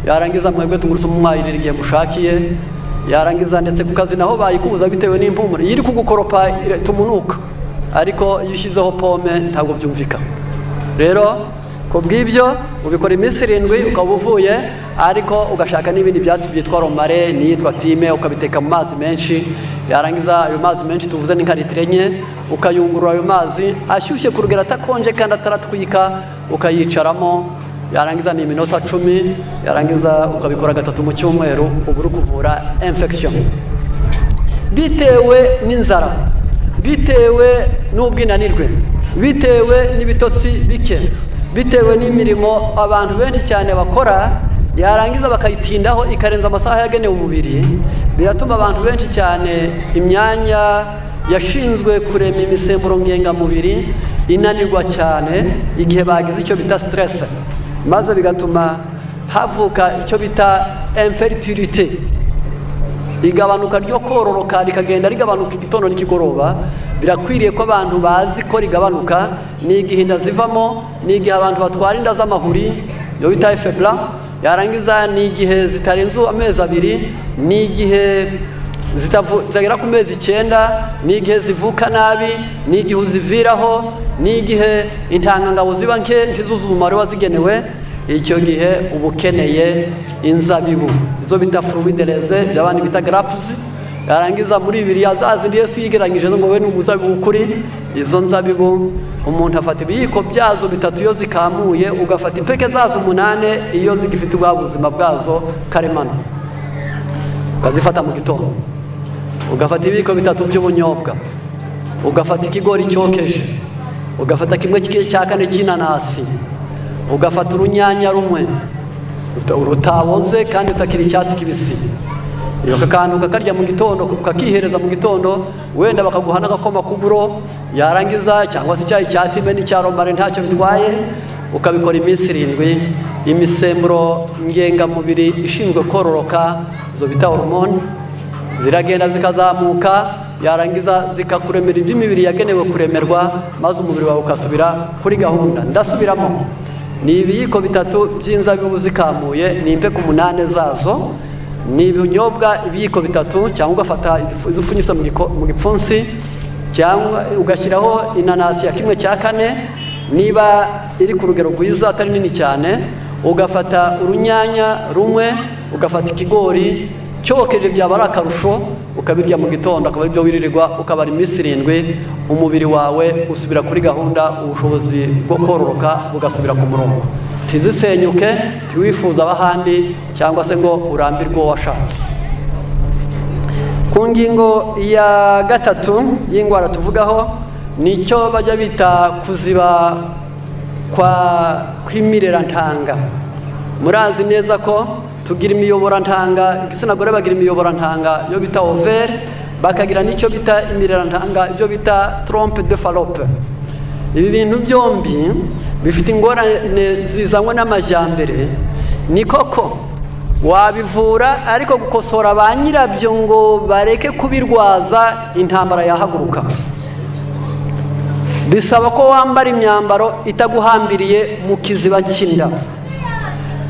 Yarangiza mwebwe tungurusumu mwayirira igihe mushakiye. Yarangiza ndetse ku kazi naho bayikubuza bitewe n'impumuro. Iyo iri kugukoropa tumunuka, ariko iyo ushyizeho pome ntabwo byumvikana. Rero ku bw'ibyo ubikora iminsi 7 ukaba uvuye, ariko ugashaka n'ibindi byatsi byitwa romarin n'iyitwa thym, ukabiteka mu mazi menshi. Yarangiza ayo mazi menshi tuvuze ni nka litiro 4, ukayungurura ayo mazi ashyushye ku rugero atakonje kandi ataratwika, ukayicaramo. Yarangiza ni iminota 10. Yarangiza ukabikora gatatu mu cyumweru, uba uri kuvura infection. Bitewe n'inzara, bitewe n'ubwinanirwe, bitewe n'ibitotsi bike, bitewe n'imirimo abantu benshi cyane bakora, yarangiza bakayitindaho ikarenza amasaha yagenewe umubiri, biratuma abantu benshi cyane imyanya yashinzwe kurema imisemburo ngengamubiri inanirwa cyane igihe bagize icyo bita stress, maze bigatuma havuka icyo bita infertilité, igabanuka ryo kororoka rikagenda rigabanuka igitondo n'ikigoroba. Birakwiriye ko abantu bazi ko rigabanuka ni igihe inda zivamo, ni igihe abantu batwara inda z'amahuri, iyo bita effet blanc. Yarangiza ni igihe zitarenze amezi 2, ni igihe zitagera ku mezi 9, ni igihe zivuka nabi, ni igihe uziviraho, ni igihe intangangabo ziba nke, ntizuzuze umumaro wazigenewe. Icyo gihe uba ukeneye inzabibu, izo bita fruits de raisin, by'abandi bita grapes. Yarangiza muri Bibiliya zazindi Yesu yigeranyije ngo we ni umuzabibu w'ukuri, izo nzabibu umuntu afata ibiyiko byazo bitatu iyo zikamuye, ugafata impeke zazo 8 iyo zigifite ubwa buzima bwazo karemano, ukazifata mu gitondo, ugafata ibiyiko bitatu by'ubunyobwa, ugafata ikigori cyokeje, ugafata kimwe cya kane cy'inanasi, ugafata urunyanya rumwe rutaboze kandi utakiri icyatsi kibisi, iyo kantu ukakarya mu gitondo, ukakihereza mu gitondo, wenda bakaguha n'agakoma k'uburo, yarangiza cyangwa se icyayi cya time n'icya romare ntacyo bitwaye, ukabikora iminsi 7. Imisemburo ngengamubiri ishinzwe kororoka, izo bita hormone, ziragenda zikazamuka, yarangiza zikakuremera iby'imibiri yagenewe kuremerwa, maze umubiri wawe ukasubira kuri gahunda. Ndasubiramo, ni ibiyiko bitatu by'inzabibu zikamuye, ni impeke 8 zazo, ni ibinyobwa ibiyiko bitatu, cyangwa ugafata izo upfunyitse mu gipfunsi, cyangwa ugashyiraho inanasi ya 1/4 niba iri ku rugero rwiza atari nini cyane, ugafata urunyanya rumwe, ugafata ikigori cyokeje byaba ari akarusho, ukabirya mu gitondo, akaba aribyo wirirwa, ukabara iminsi 7, umubiri wawe usubira kuri gahunda, ubushobozi bwo kororoka bugasubira ku murongo, ntizisenyuke, ntiwifuza abahandi cyangwa se ngo urambirwe uwo washatse. Ku ngingo ya 3 y'indwara tuvugaho, nicyo bajya bita kuziba kwa kw'imirerantanga. Murazi neza ko tugira imiyoborantanga, igitsina gore bagira imiyoborantanga yo bita ovaire, bakagira n'icyo bita imirerantanga, ibyo bita trompe de Fallope. Ibi bintu byombi bifite ingorane zizanywe n'amajyambere. Ni koko wabivura, ariko gukosora ba nyirabyo ngo bareke kubirwaza, intambara yahaguruka. Bisaba ko wambara imyambaro itaguhambiriye mu kiziba cy'inda.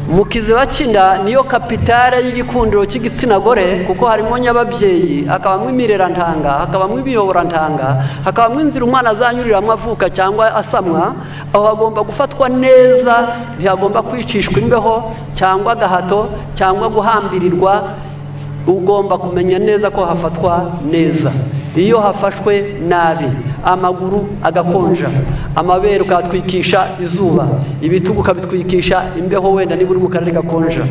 Mu kiziba cy'inda niyo kapitale y'igikundiro cy'igitsina gore, kuko harimo nyababyeyi, hakabamo imirerantanga, hakabamo ibiyoborantanga, hakabamo inzira umwana azanyuriramo avuka cyangwa asamwa. Aho hagomba gufatwa neza, ntihagomba kwicishwa imbeho cyangwa agahato cyangwa guhambirirwa. Ugomba kumenya neza ko hafatwa neza. Iyo hafashwe nabi, amaguru agakonja, amabere ukatwikisha izuba, ibitugu ukabitwikisha imbeho, wenda niba uri mu karere gakonja,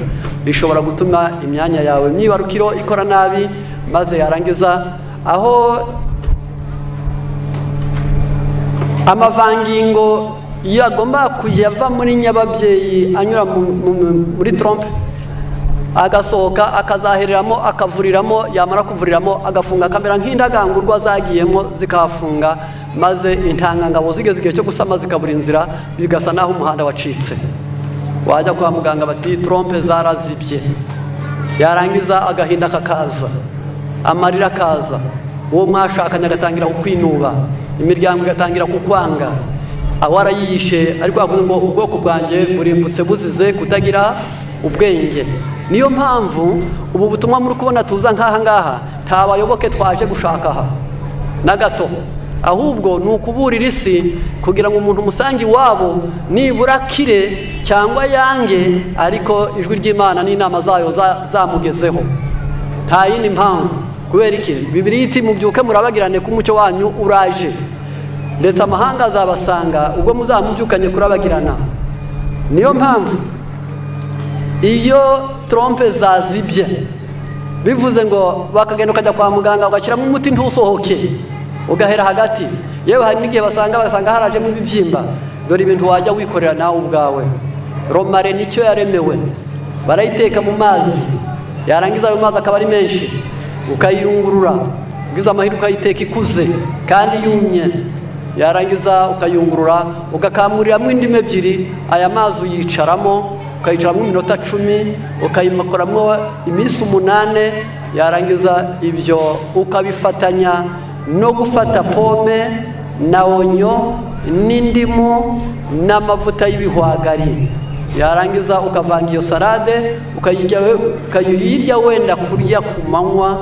bishobora gutuma imyanya yawe myibarukiro ikora nabi, maze yarangiza aho amavangingo yagomba kujya ava muri nyababyeyi anyura muri trompe, agasohoka akazahereramo, akavuriramo, yamara kuvuriramo agafunga, akamera nk'indagangurwa zagiyemo zikahafunga, maze intangangabo zigeze igihe cyo gusama zikabura inzira, bigasa naho umuhanda wacitse. Wajya kwa muganga bati trompe zarazibye, yarangiza agahinda kakaza, amarira akaza, uwo mwashakanye agatangira kukwinuba, imiryango igatangira kukwanga, awarayiyishe ariko avuga ngo ubwoko bwanjye burimbutse buzize kutagira ubwenge. Niyo mpamvu ubu butumwa muri kubona tuza nk'aha ngaha, nta bayoboke twaje gushaka aha na gato, ahubwo ni ukuburira isi kugira ngo umuntu umusange iwabo nibura akire cyangwa yange, ariko ijwi ry'Imana n'inama zayo zamugezeho. Nta yindi mpamvu. Kubera iki? Bibiliya iti mubyuke murabagirane ko umucyo wanyu uraje, ndetse amahanga azabasanga ubwo muzamubyukanye kurabagirana. Niyo mpamvu iyo trompe zazibye, bivuze ngo bakagenda ukajya kwa muganga ugashyiramo umuti ntusohoke, ugahera hagati. Yewe hari n'igihe basanga harajemo ibibyimba. Dore ibintu wajya wikorera nawe ubwawe. Romare nicyo yaremewe, barayiteka mu mazi, yarangiza ayo mazi akaba ari menshi, ukayiyungurura, ugize amahirwe ukayiteka ikuze kandi yumye, yarangiza ukayungurura, ugakamuriramo indimu 2, aya mazi uyicaramo, ukayicaramo iminota 10, ukayimakoramo iminsi 8, yarangiza ibyo ukabifatanya no gufata pome na onyo n'indimu n'amavuta y'ibihwagari, yarangiza ukavanga iyo salade ukayirya wenda kurya ku manywa,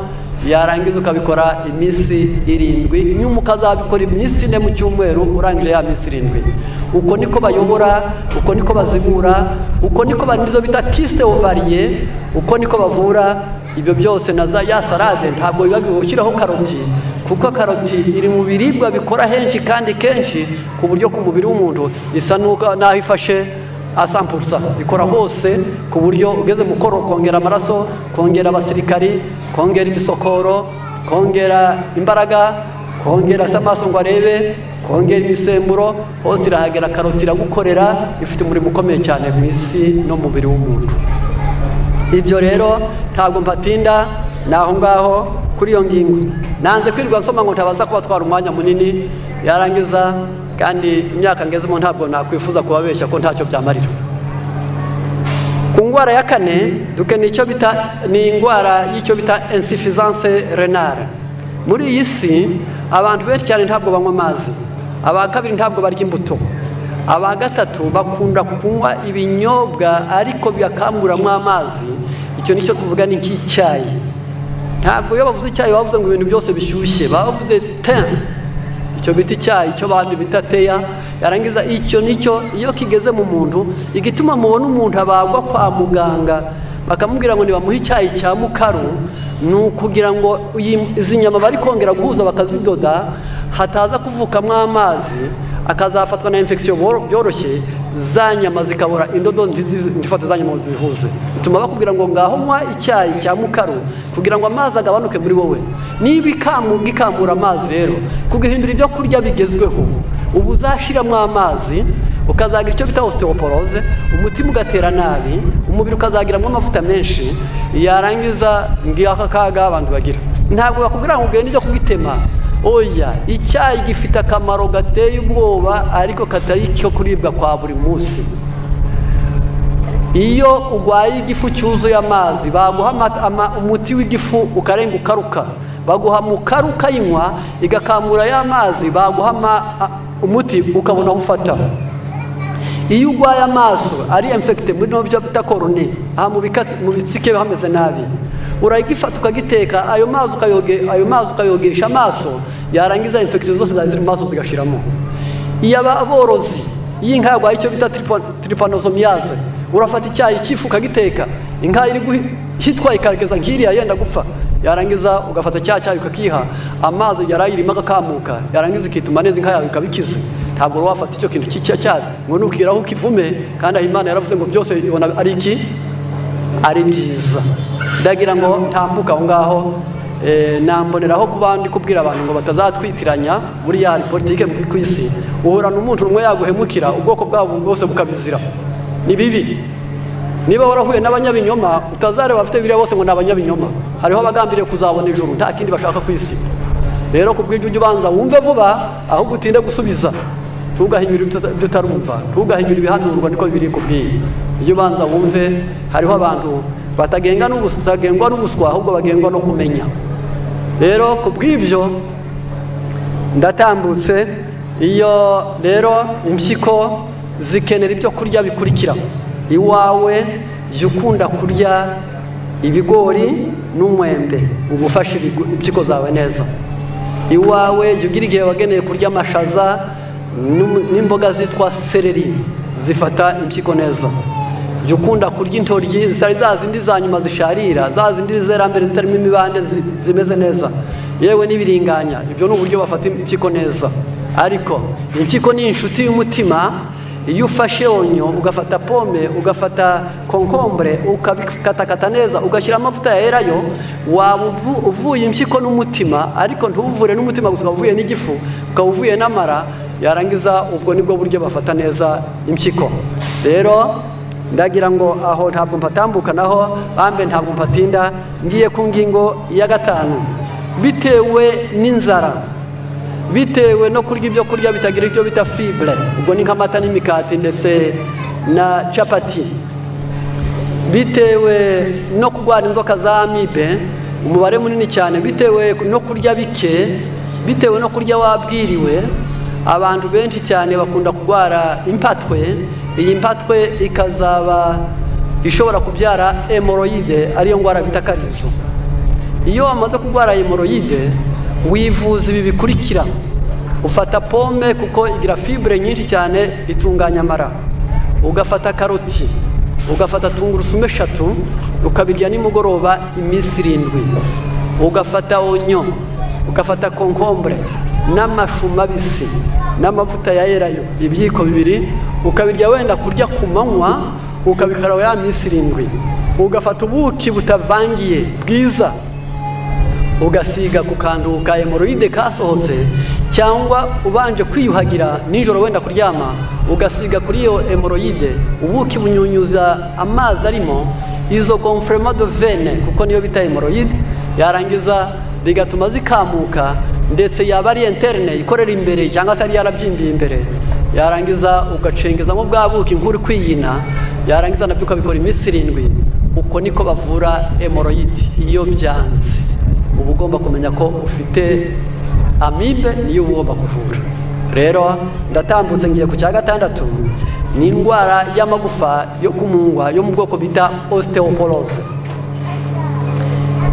yarangiza ukabikora iminsi 7, nyuma ukazabikora iminsi 4 mu cyumweru, urangije ya minsi 7. Uko niko bayobora, uko niko bazigura, uko niko banizo bita kyste ovarie, uko niko bavura Ibyo byose na za ya salade, ntabwo biba gushyiraho karoti, kuko karoti iri mu biribwa bikora henshi kandi kenshi, ku buryo ku mubiri w'umuntu isa n'uko naho ifashe asampurusa ikora hose, ku buryo ugeze mu koro kongera amaraso, kongera abasirikari, kongera imisokoro, kongera imbaraga, kongera se amaso ngo arebe, kongera imisemburo, hose irahagera. Karoti iragukorera, ifite umurimo ukomeye cyane mu isi no mu mubiri w'umuntu. Ibyo rero ntabwo mpatinda, ni aho ngaho kuri iyo ngingo. Nanze kwirirwa nsoma ngo ntabaza kubatwara umwanya munini, yarangiza kandi imyaka ngezemo ntabwo nakwifuza kubabeshya ko ntacyo byamarira. Ku ndwara ya kane dukeneye icyo bita, ni indwara y'icyo bita insuffisance rénale. Muri iyi si abantu benshi cyane ntabwo banywa amazi, aba kabiri ntabwo barya imbuto, aba gatatu bakunda kunywa ibinyobwa ariko bigakamuramo amazi. Icyo nicyo tuvuga ni nk'icyayi. Ntabwo iyo bavuze icyayi bavuze ngo ibintu byose bishyushye, bavuze thé, icyo bita icyayi, icyo abandi bita teya. Yarangiza icyo nicyo iyo kigeze mu muntu, igituma mubona umuntu abagwa kwa muganga bakamubwira ngo nibamuhe icyayi cya mukaru, ni ukugira ngo izi nyama bari kongera guhuza bakazidoda hataza kuvukamo amazi, akazafatwa na infection byoroshye, za nyama zikabura indodo, ntifate za nyama zihuze. Bituma bakubwira ngo ngaho nywa icyayi cya mukaru kugira ngo amazi agabanuke muri wowe. Niba ikamura amazi rero, kugahindura ibyo kurya bigezweho, ubu uzashiramo amazi, ukazagira icyo bita ostéoporose, umutima ugatera nabi, umubiri ukazagiramo amavuta menshi. Yarangiza ngaka kaga abantu bagira. Ntabwo bakubwira ngo ugende ujya kugitema, oya. Icyayi gifite akamaro gateye ubwoba, ariko katari icyo kuribwa kwa buri munsi. Iyo urwaye igifu cyuzuye amazi, baguha umuti w'igifu ukarenga ukaruka, baguha mukaru ukayinywa igakamura ya mazi, baguha umuti ukabona aho ufata. Iyo urwaye amaso ari infecté muri no byo bita cornée, aha mu bitsike hameze nabi, uragifata ukagiteka, ayo mazi ukayoge, ayo mazi ukayogesha amaso, yarangiza infection zose zari ziri mu maso zigashiramo. Iyo aborozi, iyo inka yarwaye icyo bita trypanosomiase, urafata icyayi cy'ifu ukagiteka, inka iri guhitwa ikageza nk'iriya yenda gupfa, yarangiza ugafata cya cyayi ukakiha, amazi yarayirimo agakamuka, yarangiza ikituma neza, inka yawe ikabikize. Ntabwo wafata icyo kintu cy'icyayi ngo nukiraho ukivume, kandi aho Imana yaravuze ngo byose ibona ari iki, ari byiza. Ndagira ngo ntambuka aho ngaho, namboneraho kuba ndi kubwira abantu ngo batazatwitiranya. Buriya hari politike ku isi, uhura n'umuntu umwe yaguhemukira, ubwoko bwabo bwose bukabizira, ni bibi. Niba warahuye n'abanyabinyoma, utazareba abafite biriya bose ngo ni abanyabinyoma. Hariho abagambiriye kuzabona ijuru, nta kindi bashaka ku isi. Rero ku bw'ibyo ujye ubanza wumve vuba ahubwo utinde gusubiza. Ntugahinyure ibyo utarumva, ntugahinyure ibihanurwa, niko biri kubwiye. Ujye ubanza wumve. Hariho abantu batagengwa n'ubuswa, ahubwo bagengwa no kumenya. Rero ku bw'ibyo ndatambutse. Iyo rero impyiko zikenera ibyo kurya bikurikira: iwawe jya ukunda kurya ibigori n'umwembe, uba ufashe impyiko zawe neza. Iwawe jya ugira igihe wageneye kurya amashaza n'imboga zitwa céleri, zifata impyiko neza. Jya ukunda kurya intoryi zitari za zindi za nyuma zisharira, za zindi zera mbere zitarimo imibande, zimeze neza, yewe n'ibiringanya. Ibyo ni uburyo bafata impyiko neza. Ariko impyiko ni inshuti y'umutima. Iyo ufashe oignon, ugafata pomme, ugafata concombre, ukabikatakata neza, ugashyira amavuta ya elayo, waba uvuye impyiko n'umutima. Ariko ntuvure n'umutima gusa, ukaba uvuye n'igifu, ukaba uvuye n'amara. Yarangiza ubwo nibwo buryo bafata neza impyiko. Rero ndagira ngo aho ntabwo mpatambuka naho bambe, ntabwo mpatinda. Ngiye ku ngingo ya gatanu. Bitewe n'inzara, bitewe no kurya ibyo kurya bitagira ibyo bita fibre, ubwo ni nk'amata n'imikati ndetse na capati, bitewe no kurwara inzoka za amibe umubare munini cyane, bitewe no kurya bike, bitewe no kurya wabwiriwe, abantu benshi cyane bakunda kurwara impatwe. Iyi mpatwe ikazaba ishobora kubyara hémorroïde, ariyo ndwara bita karizo. Iyo wamaze kurwara hémorroïde, wivuza ibi bikurikira: ufata pomme, kuko igira fibre nyinshi cyane, itunganya amara, ugafata karoti. Ugafata tungurusumu 3 ukabirya nimugoroba iminsi 7. Ugafata oignon, ugafata concombre n'amashu mabisi n'amavuta ya elayo ibiyiko 2, ukabirya wenda kurya ku manywa, ukabikara ya minsi 7. Ugafata ubuki butavangiye bwiza, ugasiga ku kantu ka hémorroïde kasohotse, cyangwa ubanje kwiyuhagira nijoro wenda kuryama, ugasiga kuri iyo hémorroïde ubuki bunyunyuza amazi arimo izo gonflement de veine, kuko niyo bita hémorroïde. Yarangiza bigatuma zikamuka, ndetse yaba ari interne ikorera imbere cyangwa se ari yarabyimbiye imbere, yarangiza ugacengezamo bwa buki nk'uri kwiyina, yarangiza nabyo ukabikora iminsi 7. Uko niko bavura hémorroïde. Iyo byanze uba ugomba kumenya ko ufite amibe, niyo uba ugomba kuvura. Rero ndatambutse ngiye ku cya 6, ni indwara y'amagufa yo kumungwa yo mu bwoko bita ostéoporose.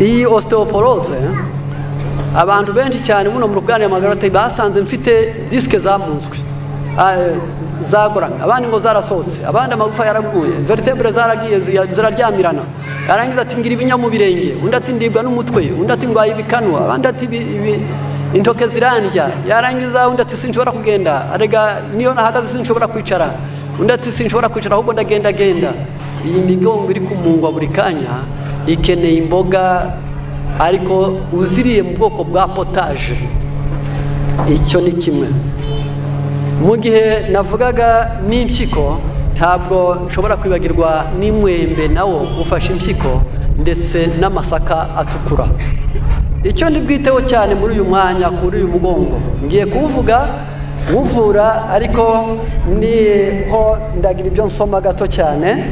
Iyi ostéoporose abantu benshi cyane muno mu ruganiriro amagara basanze mfite disque zamunzwe, zagoramye, abandi ngo zarasohotse, abandi amagufa yaraguye, vertèbres zaragiye ziraryamirana. Yarangiza ati ngira ibinya mu birenge, undi ati ndibwa n'umutwe, undi ati ndwaye ibikanu, abandi ati intoke zirandya. Yarangiza undi ati sinshobora kugenda, arega niyo nahagaze sinshobora kwicara, undi ati sinshobora kwicara ahubwo ndagenda genda. Iyi migongo iri kumungwa buri kanya ikeneye imboga, ariko uziriye mu bwoko bwa potage. Icyo ni kimwe. Mu gihe navugaga n'impyiko, ntabwo nshobora kwibagirwa n'imwembe, nawo ufashe impyiko, ndetse n'amasaka atukura. Icyo ndi bwiteho cyane muri uyu mwanya kuri uyu mugongo ngiye kuwuvuga muvura, ariko niho ndagira ibyo nsoma gato cyane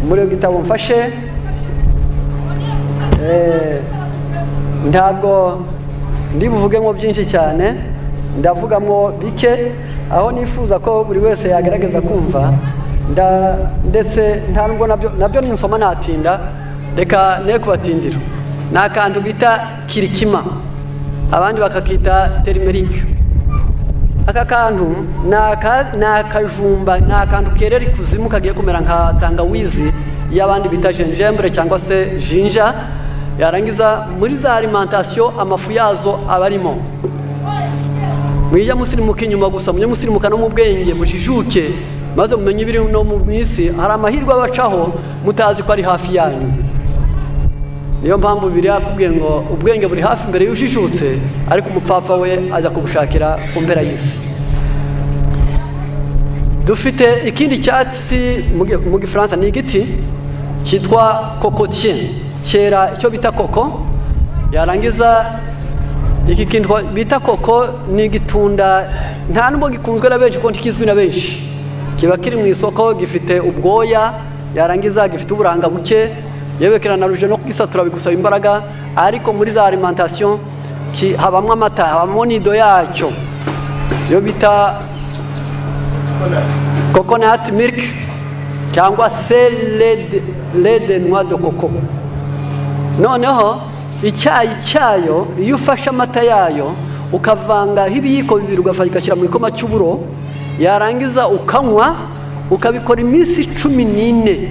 muri iyo gitabo mfashe. Ntabwo ndi buvugemo byinshi cyane, ndavugamo bike aho nifuza ko buri wese yagerageza kumva, ndetse nta nubwo nabyo ninsoma natinda, reka ne kubatindira. Ni akantu bita curcuma, abandi bakakita turmeric. Aka kantu ni akajumba, ni akantu kerera ikuzimu kagiye kumera nka tangawizi y'abandi bita gingembre cyangwa se ginger. Yarangiza muri za alimentation amafu yazo aba arimo. Mwijya musirimuka inyuma gusa, mujye musirimuka no mu bwenge, mujijuke maze mumenye ibiri no mu isi. Hari amahirwe abacaho mutazi ko ari hafi yanyu. Niyo mpamvu Bibiliya yakubwiye ngo ubwenge buri hafi imbere y'ujijutse, ariko umupfapfa we ajya kubushakira ku mpera y'isi. Dufite ikindi cyatsi mu Gifaransa ni igiti cyitwa cocotier, cyera icyo bita coco. Yarangiza iki kintu bita coco ni igitunda, nta nubwo gikunzwe na benshi kuko ntikizwi na benshi. Kiba kiri mu isoko, gifite ubwoya, yarangiza gifite uburanga buke, yewe kiranaruje no kugisatura bigusaba imbaraga, ariko muri za alimentation habamo amata, habamo nido yacyo yo bita coconut milk cyangwa se lait de noix de coco. Noneho icyayi cyayo, iyo ufashe amata yayo ukavangaho ibiyiko 2 ugashyira mu gikoma cy'uburo, yarangiza ukanywa, ukabikora iminsi 14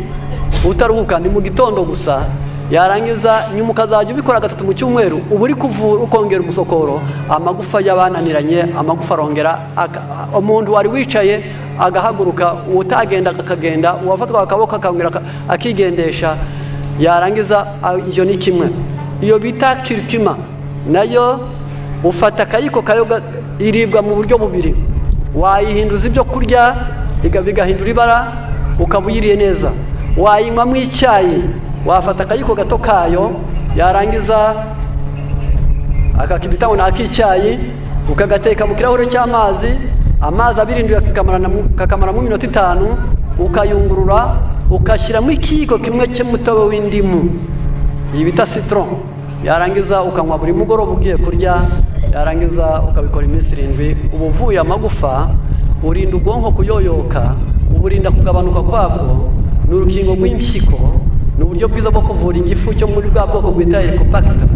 utaruhuka, ni mu gitondo gusa. Yarangiza nyuma ukazajya ubikora 3 mu cyumweru, uba uri kuvura ukongera umusokoro, amagufa y'abananiranye, amagufa arongera, umuntu wari wicaye agahaguruka, utagenda akagenda, uwafatwa akaboko akongera akigendesha. Yarangiza iyo ni kimwe. Iyo bita curcuma nayo ufata akayiko kayo, iribwa mu buryo bubiri, wayihinduza ibyo kurya bigahindura ibara ukaba uyiriye neza, wayinywamo icyayi, wafata akayiko gato kayo, yarangiza akakibita ngo ni ak'icyayi, ukagateka mu kirahure cy'amazi, amazi abirinduye kakamaramo iminota 5, ukayungurura, ugashyiramo ikiyiko kimwe cy'umutobe w'indimu, iyi bita citron, yarangiza ukanywa buri mugoroba ugiye kurya, yarangiza ukabikora iminsi 7. Uba uvuye amagufa, urinda ubwonko kuyoyoka, uburinda kugabanuka kwabwo, ni urukingo rw'impyiko, ni uburyo bwiza bwo kuvura igifu cyo muri bwa bwoko bwita Helicobacter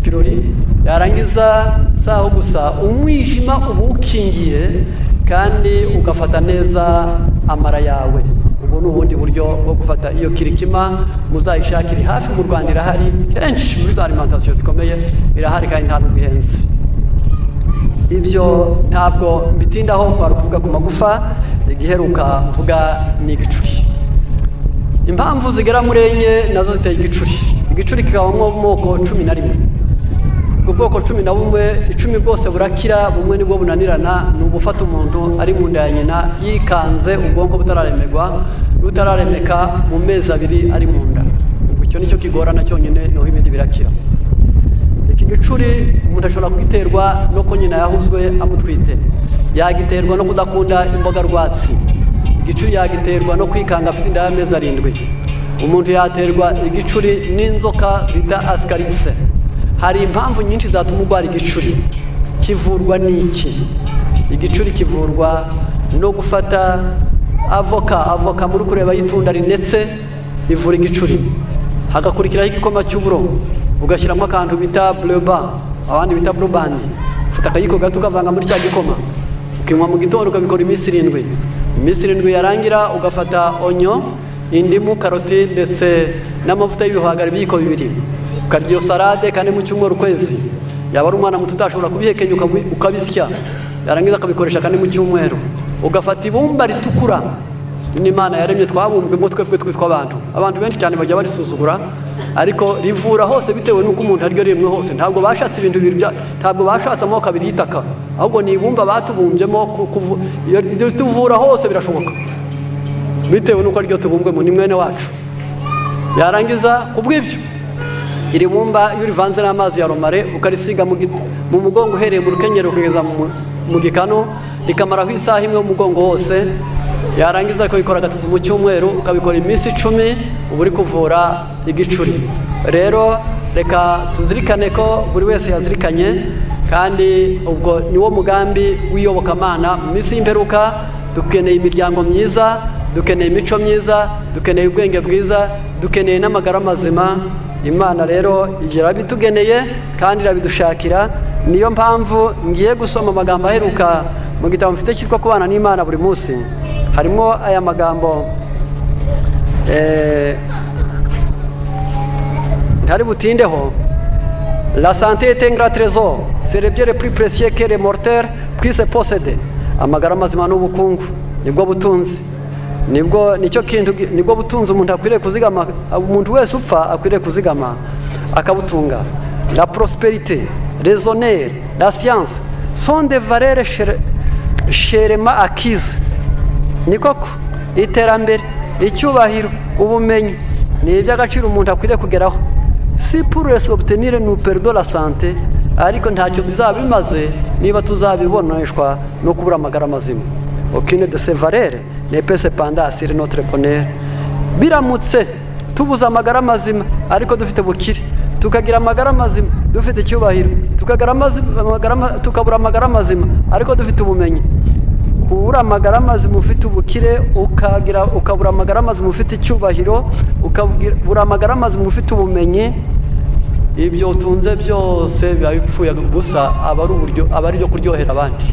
pylori. Yarangiza saho gusa umwijima uba ukingiye, kandi ugafata neza amara yawe. Ubu ni ubundi buryo bwo gufata iyo curcuma. Muzayishakire hafi, mu Rwanda irahari kenshi muri za alimentation zikomeye irahari, kandi nta nubwo ihenze. Ibyo ntabwo mbitindaho, kwari kuvuga ku magufa. Igiheruka mvuga ni igicuri. Impamvu zigera muri enye nazo ziteye igicuri. Igicuri kikabamo amoko 11. Ubwo bwoko 11, 10 bwose burakira, bumwe nibwo bunanirana. Ni ubufata umuntu ari mu nda ya nyina, yikanze ubwonko butararemegwa, butararemeka, mu mezi 2 ari mu nda. Ubwo icyo nicyo kigorana cyonyine, naho ibindi birakira. Iki gicuri umuntu ashobora kugiterwa no ko nyina yahuzwe amutwite, yagiterwa no kudakunda imboga rwatsi, igicuri yagiterwa no kwikanga afite inda y'amezi 7. Umuntu yaterwa igicuri n'inzoka bita ascaris. Hari impamvu nyinshi zatuma urwara igicuri. Kivurwa n'iki? Igicuri kivurwa no gufata avoka. Avoka muri kureba y'itunda rinetse ivura igicuri. Hagakurikiraho igikoma cy'uburo, ugashyiramo akantu bita bleuba, abandi bita blue band. Ufata akayiko gato ukavanga muri cya gikoma, ukinywa mu gitondo, ukabikora iminsi 7. Iminsi 7 yarangira, ugafata oignon, indimu, karoti ndetse n'amavuta y'ibihwagari ibiyiko 2, ukarya iyo salade kandi mu cyumweru, ukwezi. Yaba ari umwana muto utashobora kubihekenya, ukabisya, yarangiza akabikoresha kandi mu cyumweru. Ugafata ibumba ritukura n'Imana yaremye, twabumbwemo twebwe twitwa abantu. Abantu benshi cyane bajya barisuzugura, ariko rivura hose bitewe n'uko umuntu ariryo rimwe hose. Ntabwo bashatse ibintu bibiri, ntabwo bashatse amoko abiri y'itaka, ahubwo ni ibumba batubumbyemo. Iyo tuvura hose birashoboka bitewe n'uko ariryo tubumbwemo, ni mwene wacu. Yarangiza kubw'ibyo, iri bumba iyo urivanze n'amazi ya romarin, ukarisiga mu mugongo uhereye mu rukenyero kugeza mu gikanu, rikamaraho isaha imwe mu mugongo wose, yarangiza ukabikora gatatu mu cyumweru, ukabikora iminsi 10, uba uri kuvura igicuri. Rero reka tuzirikane ko buri wese yazirikanye, kandi ubwo niwo mugambi w'iyobokamana. Mu minsi y'imperuka dukeneye imiryango myiza, dukeneye imico myiza, dukeneye ubwenge bwiza, dukeneye n'amagara mazima. Imana rero irabitugeneye kandi irabidushakira. Niyo mpamvu ngiye gusoma amagambo aheruka mu gitabo mfite cyitwa Kubana n'Imana buri munsi. Harimo aya magambo, ntari butindeho. La santé est un grand trésor, c'est le bien le plus précieux que les mortels puissent posséder. Amagara mazima n'ubukungu, nibwo butunzi, nibwo nicyo kintu, nibwo butunzi umuntu akwiriye kuzigama, umuntu wese upfa akwiriye kuzigama akabutunga. La prospérité, les honneurs, la science sont des valeurs chèrement acquises. Ni koko, iterambere, icyubahiro, ubumenyi ni iby'agaciro umuntu akwiriye kugeraho. Si pour les obtenir nous perdons la santé, ariko ntacyo bizaba bimaze niba tuzabiboneshwa no kubura amagara mazima. Aucune de ces valeurs ne peut cependant assurer notre bonheur. Biramutse tubuze amagara mazima ariko dufite bukire, tukagira amagara mazima dufite icyubahiro, tukabura amagara mazima ariko dufite ubumenyi, kubura amagara mazima ufite ubukire, ukagira, ukabura amagara mazima ufite icyubahiro, ukabura amagara mazima ufite ubumenyi, ibyo utunze byose biba bipfuye gusa, aba ari uburyo, aba ari ibyo kuryohera abandi.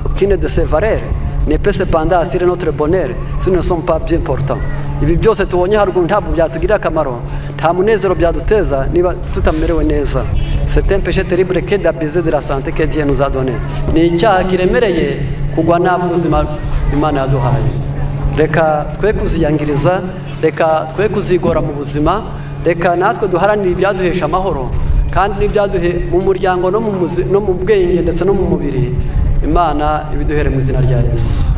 Aucune de ces valeurs ne peut cependant assurer notre bonheur si nous ne sommes pas bien portants. Ibi byose tubonye haruguru ntabwo byatugirira akamaro, nta munezero byaduteza niba tutamerewe neza. C'est un péché terrible que d'abuser de la santé que Dieu nous a donnée. Ni icyaha kiremereye kugwa nabi ubuzima Imana yaduhaye. Reka twe kuziyangiriza, reka twe kuzigora mu buzima, reka natwe duharanire ibyaduhesha amahoro kandi n'ibyaduhe mu muryango no mu bwenge ndetse no mu mubiri. Imana ibiduhere mu izina rya Yesu.